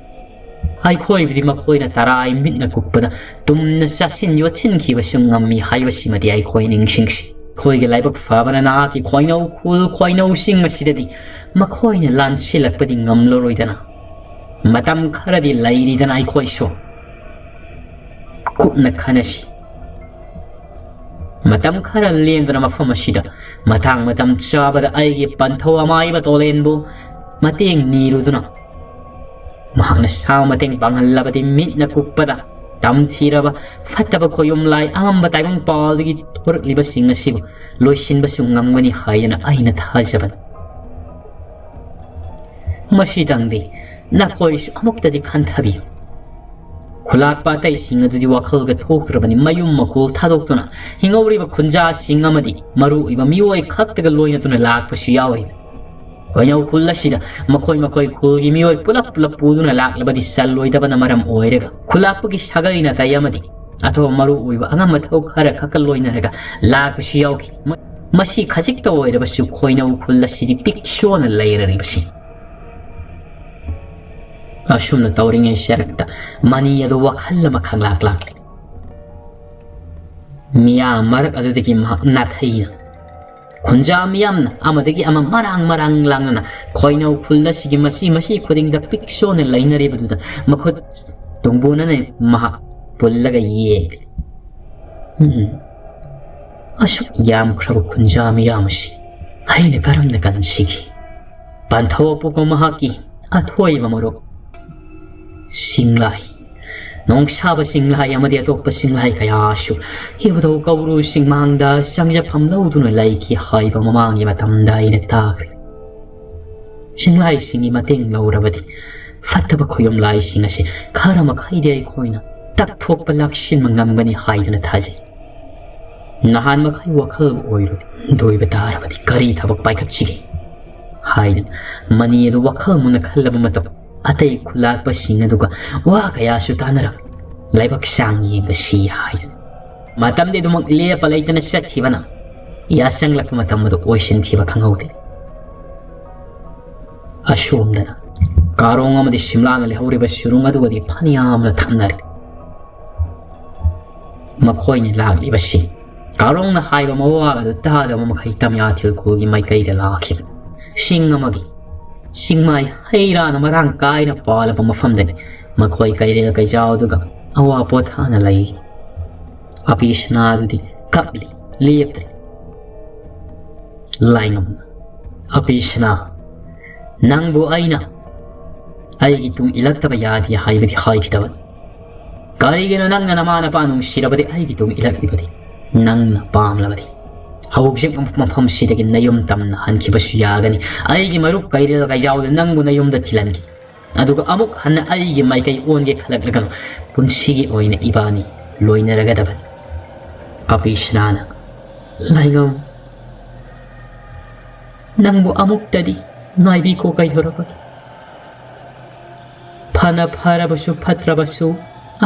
ꯑꯩꯈꯣꯏꯕꯨꯗꯤ ꯃꯈꯣꯏꯅ ꯇꯔꯥꯏ ꯃꯤꯠꯅ ꯀꯨꯞꯄꯗ ꯇꯨꯝꯅ ꯆꯥꯁꯤꯟ ꯌꯣꯠꯁꯤꯟꯈꯤꯕꯁꯨ ꯉꯝꯃꯤ ꯍꯥꯏꯕꯁꯤꯃꯗꯤ ꯑꯩꯈꯣꯏ ꯅꯤꯡꯁꯤꯡꯁꯤ꯫ ꯑꯩꯈꯣꯏꯒꯤ ꯂꯥꯏꯕꯛ ꯐꯕꯅ ꯅꯍꯥꯛꯀꯤ ꯈꯣꯏꯅꯧ ꯈꯨꯜ ꯈꯣꯏꯅꯧꯁꯤꯡ ꯑꯁꯤꯗꯗꯤ ꯃꯈꯣꯏꯅ ꯂꯥꯟꯁꯤꯜꯂꯛꯄꯗꯤ ꯉꯝꯂꯔꯣꯏꯗꯅ꯫ ꯃꯇꯝ ꯈꯔꯗꯤ ꯂꯩꯔꯤꯗꯅ ꯑꯩꯈꯣꯏꯁꯨ꯫ ꯀꯨꯞꯅ ꯈꯟꯅꯁꯤ꯫ ꯃꯇꯝ ꯈꯔ ꯂꯦꯟꯗꯨꯅ ꯃꯐꯝ ꯑꯁꯤꯗ ꯃꯇꯥꯡ ꯃꯇꯝ ꯆꯥꯕꯗ ꯑꯩꯒꯤ ꯄꯟꯊꯧ ꯑꯃꯥꯏꯕ ꯇꯣꯂꯦꯟꯕꯨ ꯃꯇꯦꯡ ꯅꯤꯔꯨꯗꯨꯅ ꯃꯍꯥꯛꯅ ꯁꯥ ꯃꯇꯦꯡ ꯄꯥꯡꯍꯜꯂꯕꯗꯤ ꯃꯤꯠꯅ ꯀꯨꯞꯄꯗ ꯇꯝꯊꯤꯔꯕ ꯐꯠꯇꯕ ꯈꯣꯌꯨꯝ ꯂꯥꯏ ꯑꯃꯝꯕ ꯇꯥꯏꯕꯪ ꯄꯥꯜꯗꯒꯤ ꯊꯣꯔꯛꯂꯤꯕꯁꯤꯡ ꯑꯁꯤꯕꯨ ꯂꯣꯏꯁꯤꯟꯕꯁꯨ ꯉꯝꯒꯅꯤ ꯍꯥꯏꯗꯅ ꯑꯩꯅ ꯊꯥꯖꯕꯅꯤ꯫ ꯃꯁꯤꯗꯪꯗꯤ ꯅꯈꯣꯏꯁꯨ ꯑꯃꯨꯛꯇꯗꯤ ꯈꯟꯊꯕꯤꯌꯨ꯫ ꯈꯨꯂꯥꯛꯄ ꯑꯇꯩꯁꯤꯡ ꯑꯗꯨꯗꯤ ꯋꯥꯈꯜꯒ ꯊꯣꯛꯇ꯭ꯔꯕꯅꯤ꯫ ꯃꯌꯨꯝ ꯃꯀꯣꯜ ꯊꯥꯗꯣꯛꯇꯨꯅ ꯍꯤꯡꯍꯧꯔꯤꯕ ꯈꯨꯟꯖꯥꯁꯤꯡ ꯑꯃꯗꯤ ꯃꯔꯨ ꯑꯣꯏꯕ ꯃꯤꯑꯣꯏ ꯈꯛꯇꯒ ꯂꯣꯏꯅꯗꯨꯅ ꯂꯥꯛꯄꯁꯨ ꯌꯥꯎꯔꯤ꯫ ꯈꯣꯏꯅꯧ ꯈꯨꯜ ꯑꯁꯤꯗ ꯃꯈꯣꯏ ꯃꯈꯣꯏ ꯈꯨꯜꯒꯤ ꯃꯤꯑꯣꯏ ꯄꯨꯂꯞ ꯄꯨꯂꯞ ꯄꯨꯗꯨꯅ ꯂꯥꯛꯂꯕꯗꯤ ꯆꯜꯂꯣꯏꯗꯕꯅ ꯃꯔꯝ ꯑꯣꯏꯔꯒ, ꯈꯨꯂꯥꯛꯄꯒꯤ ꯁꯥꯒꯩ ꯅꯥꯇꯩ ꯑꯃꯗꯤ ꯑꯊꯧꯕ ꯃꯔꯨ ꯑꯣꯏꯕ ꯑꯉꯝ ꯑꯊꯧ ꯈꯔ ꯈꯛꯀ ꯂꯣꯏꯅꯔꯒ ꯂꯥꯛꯄꯁꯨ ꯌꯥꯎꯈꯤ꯫ ꯃ-, ꯃꯁꯤ ꯈꯖꯤꯛꯇ ꯑꯣꯏꯔꯕꯁꯨ ꯈꯣꯏꯅꯧ ꯈꯨꯜ ꯑꯁꯤꯗꯤ ꯄꯤꯛ ꯁꯣꯟꯅ ꯂꯩꯔꯔꯤꯕꯁꯤ꯫ ꯑꯁꯨꯝꯅ ꯇꯧꯔꯤꯉꯩ ꯁꯔꯛꯇ ꯃꯅꯤ ꯑꯗꯨ ꯋꯥꯈꯜ ꯑꯃ ꯈꯪꯂꯥꯛ ꯂꯥꯛꯂꯤ꯫ ꯃꯤꯌꯥꯝ ꯃꯔꯛ ꯑꯗꯨꯗꯒꯤ ꯃꯍꯥꯛ ꯅꯥꯊꯩꯅ ꯈꯨꯟꯖꯥ ꯃꯤꯌꯥꯝꯅ ꯑꯃꯗꯒꯤ ꯑꯃ ꯃꯔꯥꯡ ꯃꯔꯥꯡ ꯂꯥꯡꯅꯅ ꯈꯣꯏꯅꯧ ꯈꯨꯜ ꯑꯁꯤꯒꯤ ꯃꯁꯤ ꯃꯁꯤ ꯈꯨꯗꯤꯡꯗ ꯄꯤꯛ ꯁꯣꯟꯅ ꯂꯩꯅꯔꯤꯕꯗꯨꯗ ꯃꯈꯨꯠ ꯇꯨꯡꯕꯨꯅꯅ ꯃꯍꯥꯛ ꯄꯨꯜꯂꯒ ꯌꯦꯡꯂꯤ꯫ ꯎꯝ꯫ ꯑꯁꯨꯛ ꯌꯥꯝꯈ꯭ꯔꯕ ꯈꯨꯟꯖꯥ ꯃꯤꯌꯥꯝ ꯑꯁꯤ ꯑꯩꯅ ꯀꯔꯝꯅ ꯀꯟꯁꯤꯒꯦ? ꯄꯟꯊꯧ ꯑꯄꯣꯛꯄ ꯃꯍꯥꯛꯀꯤ ꯑꯊꯣꯏꯕ ꯃꯔꯨꯞ ꯁꯤꯡꯂꯥꯏ, ꯅꯣꯡꯁꯥꯕ ꯁꯤꯡꯂꯥꯏ ꯑꯃꯗꯤ ꯑꯇꯣꯞꯄ ꯁꯤꯡꯂꯥꯏ ꯀꯌꯥꯁꯨ ꯏꯕꯨꯙꯧ ꯀꯧꯕ꯭ꯔꯨ ꯆꯤꯡꯃꯥꯡꯗ ꯆꯪꯖꯐꯝ ꯂꯧꯗꯨꯅ ꯂꯩꯈꯤ ꯍꯥꯏꯕ ꯃꯃꯥꯡꯒꯤ ꯃꯇꯝꯗ ꯑꯩꯅ ꯇꯥꯈ꯭ꯔꯦ꯫ ꯁꯤꯡꯂꯥꯏꯁꯤꯡꯒꯤ ꯃꯇꯦꯡ ꯂꯧꯔꯕꯗꯤ ꯐꯠꯇꯕ ꯈꯨꯌꯨꯝ ꯂꯥꯏꯁꯤꯡ ꯑꯁꯤ ꯈꯔ ꯃꯈꯩꯗꯤ ꯑꯩꯈꯣꯏꯅ ꯇꯛꯊꯣꯛꯄ ꯂꯥꯛꯁꯤꯟꯕ ꯉꯝꯒꯅꯤ ꯍꯥꯏꯗꯨꯅ ꯊꯥꯖꯩ꯫ ꯅꯍꯥꯟ ꯃꯈꯩ ꯋꯥꯈꯜ ꯑꯣꯏꯔꯨ ꯗꯣꯏꯕ ꯇꯥꯔꯕꯗꯤ ꯀꯔꯤ ꯊꯕꯛ ꯄꯥꯏꯈꯠꯁꯤꯒꯦ ꯍꯥꯏꯗꯨꯅ ꯃꯅꯤ ꯑꯗꯨ ꯋꯥꯈꯜ ꯃꯨꯟꯅ ꯈꯜꯂꯕ ꯃꯇꯝ, ꯑꯇꯩ ꯈꯨꯂꯥꯛꯄꯁꯤꯡ ꯑꯗꯨꯒ ꯋꯥ ꯀꯌꯥꯁꯨ ꯇꯥꯅꯔꯝꯃꯤ꯫ ꯂꯥꯏꯕꯛ ꯆꯥꯡ ꯌꯦꯡꯕꯁꯤ ꯍꯥꯏꯗꯨꯅ ꯃꯇꯝꯗꯤ ꯑꯗꯨꯃꯛ ꯂꯦꯞꯄ ꯂꯩꯇꯅ ꯆꯠꯈꯤꯕꯅ ꯌꯥꯆꯪꯂꯛꯄ ꯃꯇꯝ ꯑꯗꯨ ꯑꯣꯏꯁꯤꯟꯈꯤꯕ ꯈꯪꯍꯧꯗꯦ꯫ ꯑꯁꯣꯝꯗꯅ ꯀꯥꯔꯣꯡ ꯑꯃꯗꯤ ꯁꯤꯝꯂꯥꯅ ꯂꯩꯍꯧꯔꯤꯕ ꯁꯨꯔꯨꯡ ꯑꯗꯨꯒꯗꯤ ꯐꯅꯌꯥꯝꯅ ꯊꯝꯅꯔꯦ꯫ ꯃꯈꯣꯏꯅ ꯂꯥꯛꯂꯤꯕꯁꯤ ꯀꯥꯔꯣꯡꯅ ꯍꯥꯏꯕ ꯃꯋꯥ ꯑꯗꯨ ꯇꯥꯗꯕ ꯃꯈꯩ ꯇꯝꯌꯥ ꯊꯤꯜꯈꯨꯜꯒꯤ ꯃꯥꯏꯀꯩꯗ ꯂꯥꯛꯈꯤꯕ꯫ ꯆꯤꯡ ꯑꯃꯒꯤ ꯆꯤꯡꯃꯥꯏ ꯍꯩ ꯔꯥꯅ ꯃꯔꯥꯡ ꯀꯥꯏꯅ ꯄꯥꯜꯂꯕ ꯃꯐꯝꯗꯅꯤ ꯃꯈꯣꯏ ꯀꯩꯔꯦꯜ ꯀꯩꯖꯥꯎꯗꯨꯒ ꯑꯋꯥ ꯄꯣꯊꯥꯅ ꯂꯩ꯫ ꯑꯄꯤꯁꯅꯥꯗꯨꯗꯤ ꯀꯞꯂꯤ, ꯂꯦꯞꯇ꯭ꯔꯤ꯫ ꯂꯥꯏꯉꯝꯅ, "ꯑꯄꯤꯁꯅꯥ, ꯅꯪꯕꯨ ꯑꯩꯅ ꯑꯩꯒꯤ ꯇꯨꯡ ꯏꯜꯂꯛꯇꯕ ꯌꯥꯗꯦ ꯍꯥꯏꯕꯗꯤ ꯍꯥꯏꯈꯤꯗꯕꯅꯤ꯫ ꯀꯔꯤꯒꯤꯅꯣ ꯅꯪꯅ ꯅꯃꯥ ꯅꯄꯥ ꯅꯨꯡꯁꯤꯔꯕꯗꯤ ꯑꯩꯒꯤ ꯇꯨꯡ ꯏꯜꯂꯛꯂꯤꯕꯗꯤ? ꯅꯪꯅ ꯄꯥꯝꯂꯕꯗꯤ ꯍꯧꯖꯤꯛ ꯃꯐꯝꯁꯤꯗꯒꯤ ꯅꯌꯨꯝ ꯇꯝꯅ ꯍꯟꯈꯤꯕꯁꯨ ꯌꯥꯒꯅꯤ꯫ ꯑꯩꯒꯤ ꯃꯔꯨꯞ ꯀꯩꯔꯦꯜ ꯀꯩꯖꯥꯎꯗ ꯅꯪꯕꯨ ꯅꯌꯨꯝꯗ ꯊꯤꯜꯍꯟꯈꯤ꯫ ꯑꯗꯨꯒ ꯑꯃꯨꯛ ꯍꯟꯅ ꯑꯩꯒꯤ ꯃꯥꯏꯀꯩ ꯑꯣꯟꯒꯦ ꯈꯜꯂꯛꯂꯒꯅꯨ꯫ ꯄꯨꯟꯁꯤꯒꯤ ꯑꯣꯏꯅ ꯏꯕꯥꯅꯤ ꯂꯣꯏꯅꯔꯒꯗꯕꯅꯤ꯫" ꯑꯄꯤꯁꯅꯥꯅ, "ꯂꯥꯏꯉꯝ, ꯅꯪꯕꯨ ꯑꯃꯨꯛꯇꯗꯤ ꯉꯥꯏꯕꯤꯈꯣ ꯀꯩꯗꯧꯔꯕꯒꯦ? ꯐꯅ ꯐꯔꯕꯁꯨ ꯐꯠꯇ꯭ꯔꯕꯁꯨ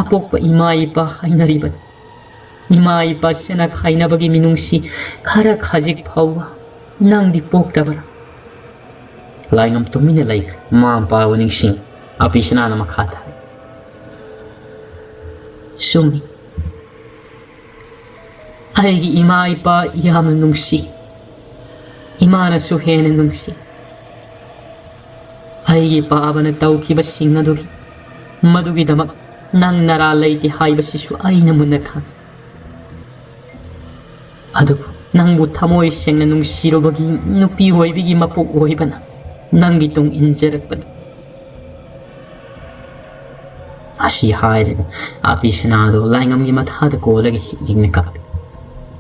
ꯑꯄꯣꯛꯄ ꯏꯃꯥ ꯏꯄꯥ ꯍꯥꯏꯅꯔꯤꯕꯅꯤ꯫ ꯏꯃꯥ ꯏꯄꯥ ꯁꯦꯟꯅ ꯈꯥꯏꯅꯕꯒꯤ ꯃꯤꯅꯨꯡꯁꯤ ꯈꯔ ꯈꯖꯤꯛ ꯐꯥꯎꯕ ꯅꯪꯗꯤ ꯄꯣꯛꯇꯕ꯭ꯔꯥ? ꯂꯥꯏꯉꯝ ꯇꯨꯃꯤꯟꯅ ꯂꯩꯈ꯭ꯔꯦ꯫ ꯃꯃꯥ ꯃꯄꯥꯕꯨ ꯅꯤꯡꯁꯤꯡ꯫ ꯑꯄꯤꯁꯅꯥꯅ ꯃꯈꯥ ꯊꯥꯔꯛꯏ, ꯆꯨꯝꯃꯤ꯫ ꯑꯩꯒꯤ ꯏꯃꯥ ꯏꯄꯥ ꯌꯥꯝꯅ ꯅꯨꯡꯁꯤ꯫ ꯏꯃꯥꯅꯁꯨ ꯍꯦꯟꯅ ꯅꯨꯡꯁꯤ꯫ ꯑꯩꯒꯤ ꯄꯥꯕꯅ ꯇꯧꯈꯤꯕꯁꯤꯡ ꯑꯗꯨꯒꯤ, ꯃꯗꯨꯒꯤꯗꯃꯛ ꯅꯪ ꯅꯔꯥ ꯂꯩꯇꯦ ꯍꯥꯏꯕꯁꯤꯁꯨ ꯑꯩꯅ ꯃꯨꯟꯅ ꯈꯪꯏ꯫ ꯑꯗꯨꯕꯨ ꯅꯪꯕꯨ ꯊꯃꯣꯏ ꯁꯦꯡꯅ ꯅꯨꯡꯁꯤꯔꯨꯕꯒꯤ ꯅꯨꯄꯤ ꯑꯣꯏꯕꯒꯤ ꯃꯄꯣꯛ ꯑꯣꯏꯕꯅ ꯅꯪꯒꯤ ꯇꯨꯡ ꯏꯟꯖꯔꯛꯄꯅꯤ꯫ ꯑꯁꯤ ꯍꯥꯏꯔꯒ ꯑꯄꯤꯁꯅꯥꯗꯨ ꯂꯥꯏꯉꯝꯒꯤ ꯃꯊꯥꯗ ꯀꯣꯜꯂꯒ ꯍꯤꯛ ꯍꯤꯛꯅ ꯀꯞꯄꯤ꯫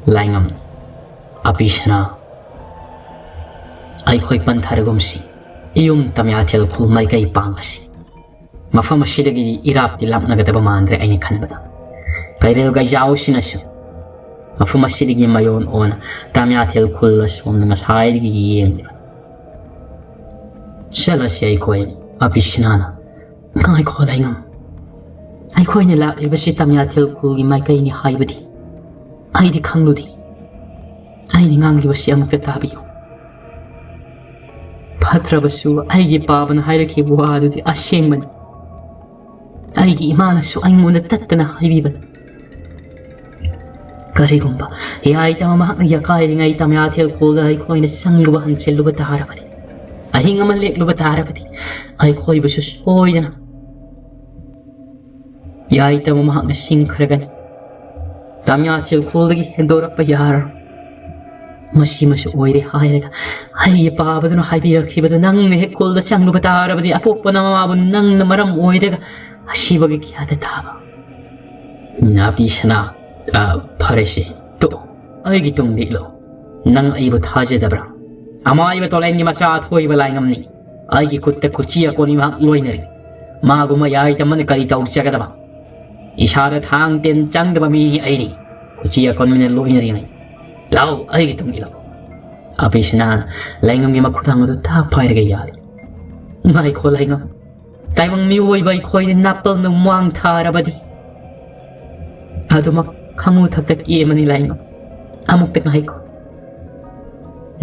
ꯂꯥꯏꯉꯝ, ꯑꯄꯤꯁꯅꯥ, ꯑꯩꯈꯣꯏ ꯄꯟꯊꯔꯒꯨꯝꯁꯤ꯫ ꯏꯌꯨꯝ ꯇꯝꯌꯥꯊꯦꯜ ꯈꯨꯜ ꯃꯥꯏꯀꯩ ꯄꯥꯡꯉꯁꯤ꯫ ꯃꯐꯝ ꯑꯁꯤꯗꯒꯤꯗꯤ ꯏꯔꯥꯞꯇꯤ ꯂꯥꯞꯅꯒꯗꯕ ꯃꯥꯟꯗ꯭ꯔꯦ ꯑꯩꯅ ꯈꯟꯕꯗ꯫ ꯀꯩꯔꯦꯜ ꯒꯩꯖꯥꯎꯁꯤꯅꯁꯨ ꯃꯐꯝ ꯑꯁꯤꯗꯒꯤ ꯃꯌꯣꯟ ꯑꯣꯏꯅ ꯇꯝꯌꯥꯊꯦꯜ ꯈꯨꯜ ꯑꯁꯣꯝꯗ ꯉꯁꯥꯏꯗꯒꯤ ꯌꯦꯡꯂꯤꯕ꯫ ꯆꯠꯂꯁꯤ ꯑꯩꯈꯣꯏ, ꯑꯄꯤꯁꯅꯥꯅ꯫ ꯉꯥꯏꯈꯣ ꯂꯥꯏꯉꯝ, ꯑꯩꯈꯣꯏꯅ ꯂꯥꯛꯂꯤꯕꯁꯤ ꯇꯝꯌꯥꯊꯦꯜ ꯈꯨꯜꯒꯤ ꯃꯥꯏꯀꯩꯅꯤ ꯍꯥꯏꯕꯗꯤ ꯑꯩꯗꯤ ꯈꯪꯂꯨꯗꯦ꯫ ꯑꯩꯅ ꯉꯥꯡꯂꯤꯕꯁꯤ ꯑꯃꯨꯛꯇ ꯇꯥꯕꯤꯌꯨ꯫ ꯐꯠꯇ꯭ꯔꯕꯁꯨ ꯑꯩꯒꯤ ꯄꯥꯕꯅ ꯍꯥꯏꯔꯛꯈꯤꯕ ꯋꯥ ꯑꯗꯨꯗꯤ ꯑꯁꯦꯡꯕꯅꯤ꯫ ꯑꯩꯒꯤ ꯏꯃꯥꯅꯁꯨ ꯑꯩꯉꯣꯟꯗ ꯇꯠꯇꯅ ꯍꯥꯏꯕꯤꯕꯅꯤ꯫ ꯀꯔꯤꯒꯨꯝꯕ ꯌꯥꯏꯇꯃ ꯃꯍꯥꯛꯅ ꯌꯥꯀꯥꯏꯔꯤꯉꯩ ꯇꯝꯌꯥꯊꯦꯜ ꯈꯨꯜꯗ ꯑꯩꯈꯣꯏꯅ ꯆꯪꯂꯨꯕ ꯍꯟꯖꯤꯜꯂꯨꯕ ꯇꯥꯔꯕꯗꯤ, ꯑꯍꯤꯡ ꯑꯃ ꯂꯦꯛꯂꯨꯕ ꯇꯥꯔꯕꯗꯤ, ꯑꯩꯈꯣꯏꯕꯨꯁꯨ ꯁꯣꯏꯗꯅ ꯌꯥꯏꯇꯃ ꯃꯍꯥꯛꯅ ꯁꯤꯡꯈ꯭ꯔꯒꯅꯤ꯫ ꯇꯝꯌꯥꯊꯦꯜ ꯈꯨꯜꯗꯒꯤ ꯍꯦꯟꯗꯣꯔꯛꯄ ꯌꯥꯔꯔꯣꯏ꯫ ꯃꯁꯤꯃꯁꯨ ꯑꯣꯏꯔꯦ ꯍꯥꯏꯔꯒ ꯑꯩꯒꯤ ꯄꯥꯕꯗꯨꯅ ꯍꯥꯏꯕꯤꯔꯛꯈꯤꯕꯗꯨ ꯅꯪꯅ ꯍꯦꯛ ꯈꯨꯜꯗ ꯆꯪꯂꯨꯕ ꯇꯥꯔꯕꯗꯤ ꯑꯄꯣꯛꯄ ꯅꯃꯥꯕꯨ ꯅꯪꯅ ꯃꯔꯝ ꯑꯣꯏꯔꯒ ꯑꯁꯤꯕꯒꯤ ꯀꯤꯌꯥꯗ ꯊꯥꯕ꯫ ꯅꯥꯄꯤ ꯁꯅꯥ, ꯑ, ꯐꯔꯦꯁꯦ, ꯇꯣꯛꯑꯣ꯫ ꯑꯩꯒꯤ ꯇꯨꯡꯗ ꯏꯜꯂꯣ꯫ ꯅꯪ ꯑꯩꯕꯨ ꯊꯥꯖꯗꯕ꯭ꯔꯥ? ꯑꯃꯥꯏꯕ ꯇꯣꯂꯦꯟꯒꯤ ꯃꯆꯥ ꯑꯊꯣꯏꯕ ꯂꯥꯏꯉꯝꯅꯤ꯫ ꯑꯩꯒꯤ ꯈꯨꯠꯇ ꯀꯨꯆꯤ ꯑꯀꯣꯟꯕꯤ ꯃꯍꯥꯛ ꯂꯣꯏꯅꯔꯤ꯫ ꯃꯥꯒꯨꯝꯕ ꯌꯥꯏꯇꯃꯅ ꯀꯔꯤ ꯇꯧꯖꯒꯗꯕ? ꯏꯁꯥꯗ ꯊꯥꯡ ꯇꯦꯟ ꯆꯪꯗꯕ ꯃꯤꯅꯤ ꯑꯩꯗꯤ꯫ ꯀꯨꯆꯤ ꯑꯀꯣꯟꯕꯤꯅ ꯂꯣꯏꯅꯔꯤꯉꯩ꯫ ꯂꯥꯎ, ꯑꯩꯒꯤ ꯇꯨꯡ ꯏꯜꯂꯣ꯫ ꯑꯕꯤꯁꯅꯥꯅ ꯂꯥꯏꯉꯝꯒꯤ ꯃꯈꯨꯗꯥꯡ ꯑꯗꯨ ꯊꯥꯛ ꯄꯥꯏꯔꯒ ꯌꯥꯜꯂꯤ꯫ "ꯉꯥꯏꯈꯣ ꯂꯥꯏꯉꯝ, ꯇꯥꯏꯕꯪ ꯃꯤꯑꯣꯏꯕ ꯑꯩꯈꯣꯏꯗꯤ ꯅꯥꯄꯜꯅ ꯃꯥꯡ ꯊꯥꯔꯕꯗꯤ꯫ ꯑꯗꯨꯃꯛ ꯈꯪꯉꯨ ꯊꯛꯇ ꯀꯦꯝꯃꯅꯤ ꯂꯥꯏꯉꯝ꯫ ꯑꯃꯨꯛꯇ ꯉꯥꯏꯈꯣ꯫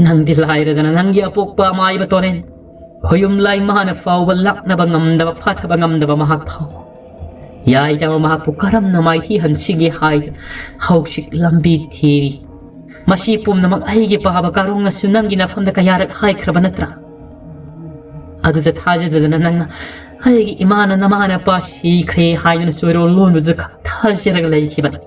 ꯅꯪꯗꯤ ꯂꯥꯏꯔꯗꯅ ꯅꯪꯒꯤ ꯑꯄꯣꯛꯄ ꯑꯃꯥꯏꯕ ꯇꯣꯔꯦꯟ ꯈꯣꯌꯨꯝ ꯂꯥꯏꯃꯥꯅ ꯐꯥꯎꯕ ꯂꯥꯛꯅꯕ ꯉꯝꯗꯕ, ꯐꯥꯊꯕ ꯉꯝꯗꯕ ꯃꯍꯥꯛ ꯐꯥꯎ꯫ ꯌꯥꯏꯗꯕ ꯃꯍꯥꯛꯄꯨ ꯀꯔꯝꯅ ꯃꯥꯏꯊꯤꯍꯟꯁꯤꯒꯦ ꯍꯥꯏꯗꯅ ꯍꯧꯖꯤꯛ ꯂꯝꯕꯤ ꯊꯤꯔꯤ꯫ ꯃꯁꯤ ꯄꯨꯝꯅꯃꯛ ꯑꯩꯒꯤ ꯄꯥꯕ ꯀꯥꯔꯣꯡꯅꯁꯨ ꯅꯪꯒꯤ ꯅꯐꯝꯗ ꯀꯌꯥꯔꯛ ꯍꯥꯏꯈ꯭ꯔꯕ ꯅꯠꯇ꯭ꯔꯥ? ꯑꯗꯨꯗ ꯊꯥꯖꯗꯗꯅ ꯅꯪꯅ ꯑꯩꯒꯤ ꯏꯃꯥꯅ ꯅꯃꯥꯅ ꯄꯥ ꯁꯤꯈ꯭ꯔꯦ ꯍꯥꯏꯗꯨꯅ ꯆꯣꯏꯔꯣꯜ ꯂꯣꯟꯕꯗꯨꯗ ꯈꯛ ꯊꯥꯖꯔꯒ ꯂꯩꯈꯤꯕꯅꯤ꯫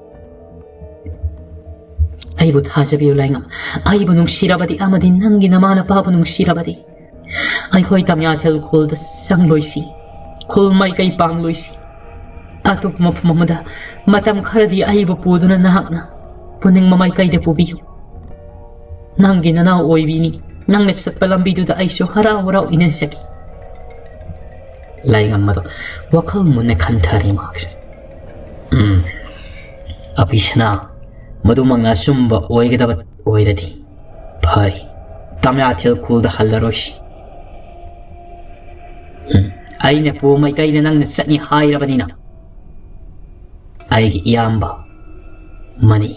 ꯑꯩꯕꯨ ꯊꯥꯖꯕꯤꯌꯨ ꯂꯥꯏꯉꯝ, ꯑꯩꯕꯨ ꯅꯨꯡꯁꯤꯔꯕꯗꯤ ꯑꯃꯗꯤ ꯅꯪꯒꯤ ꯅꯃꯥ ꯅꯄꯥꯕꯨ ꯅꯨꯡꯁꯤꯔꯕꯗꯤ ꯑꯩꯈꯣꯏ ꯇꯝꯌꯥꯊꯦꯜ ꯈꯨꯜꯗ ꯆꯪꯂꯣꯏꯁꯤ, ꯈꯨꯜ ꯃꯥꯏꯀꯩ ꯄꯥꯡꯂꯣꯏꯁꯤ꯫ ꯑꯇꯣꯞꯄ ꯃꯐꯝ ꯑꯃꯗ ꯃꯇꯝ ꯈꯔꯗꯤ ꯑꯩꯕꯨ ꯄꯨꯗꯨꯅ ꯅꯍꯥꯛꯅ ꯄꯨꯅꯤꯡꯕ ꯃꯥꯏꯀꯩꯗ ꯄꯨꯕꯤꯌꯨ꯫ ꯅꯪꯒꯤ ꯅꯅꯥꯎ ꯑꯣꯏꯕꯤꯅꯤ꯫ ꯅꯪꯅ ꯆꯠꯄ ꯂꯝꯕꯤꯗꯨꯗ ꯑꯩꯁꯨ ꯍꯔꯥꯎ ꯍꯔꯥꯎ ꯏꯅꯖꯒꯦ꯫ ꯂꯥꯏꯉꯝ ꯑꯗꯣ ꯋꯥꯈꯜ ꯃꯨꯟꯅ ꯈꯟꯊꯔꯤ ꯃꯍꯥꯛꯁꯦ꯫ "ꯎꯝ, ꯑꯕꯤꯁꯅꯥ, ꯃꯗꯨꯃꯛꯅ ꯑꯆꯨꯝꯕ ꯑꯣꯏꯒꯗꯕ ꯑꯣꯏꯔꯗꯤ ꯐꯔꯦ꯫ ꯇꯝꯌꯥꯊꯦꯜ ꯈꯨꯜꯗ ꯍꯜꯂꯔꯣꯏꯁꯤ꯫ ꯎꯝ, ꯑꯩꯅ ꯄꯨ ꯃꯥꯏꯀꯩꯗ ꯅꯪꯅ ꯆꯠꯅꯤ ꯍꯥꯏꯔꯕꯅꯤꯅ ꯑꯩꯒꯤ ꯏꯌꯥꯝꯕ ꯃꯅꯤ,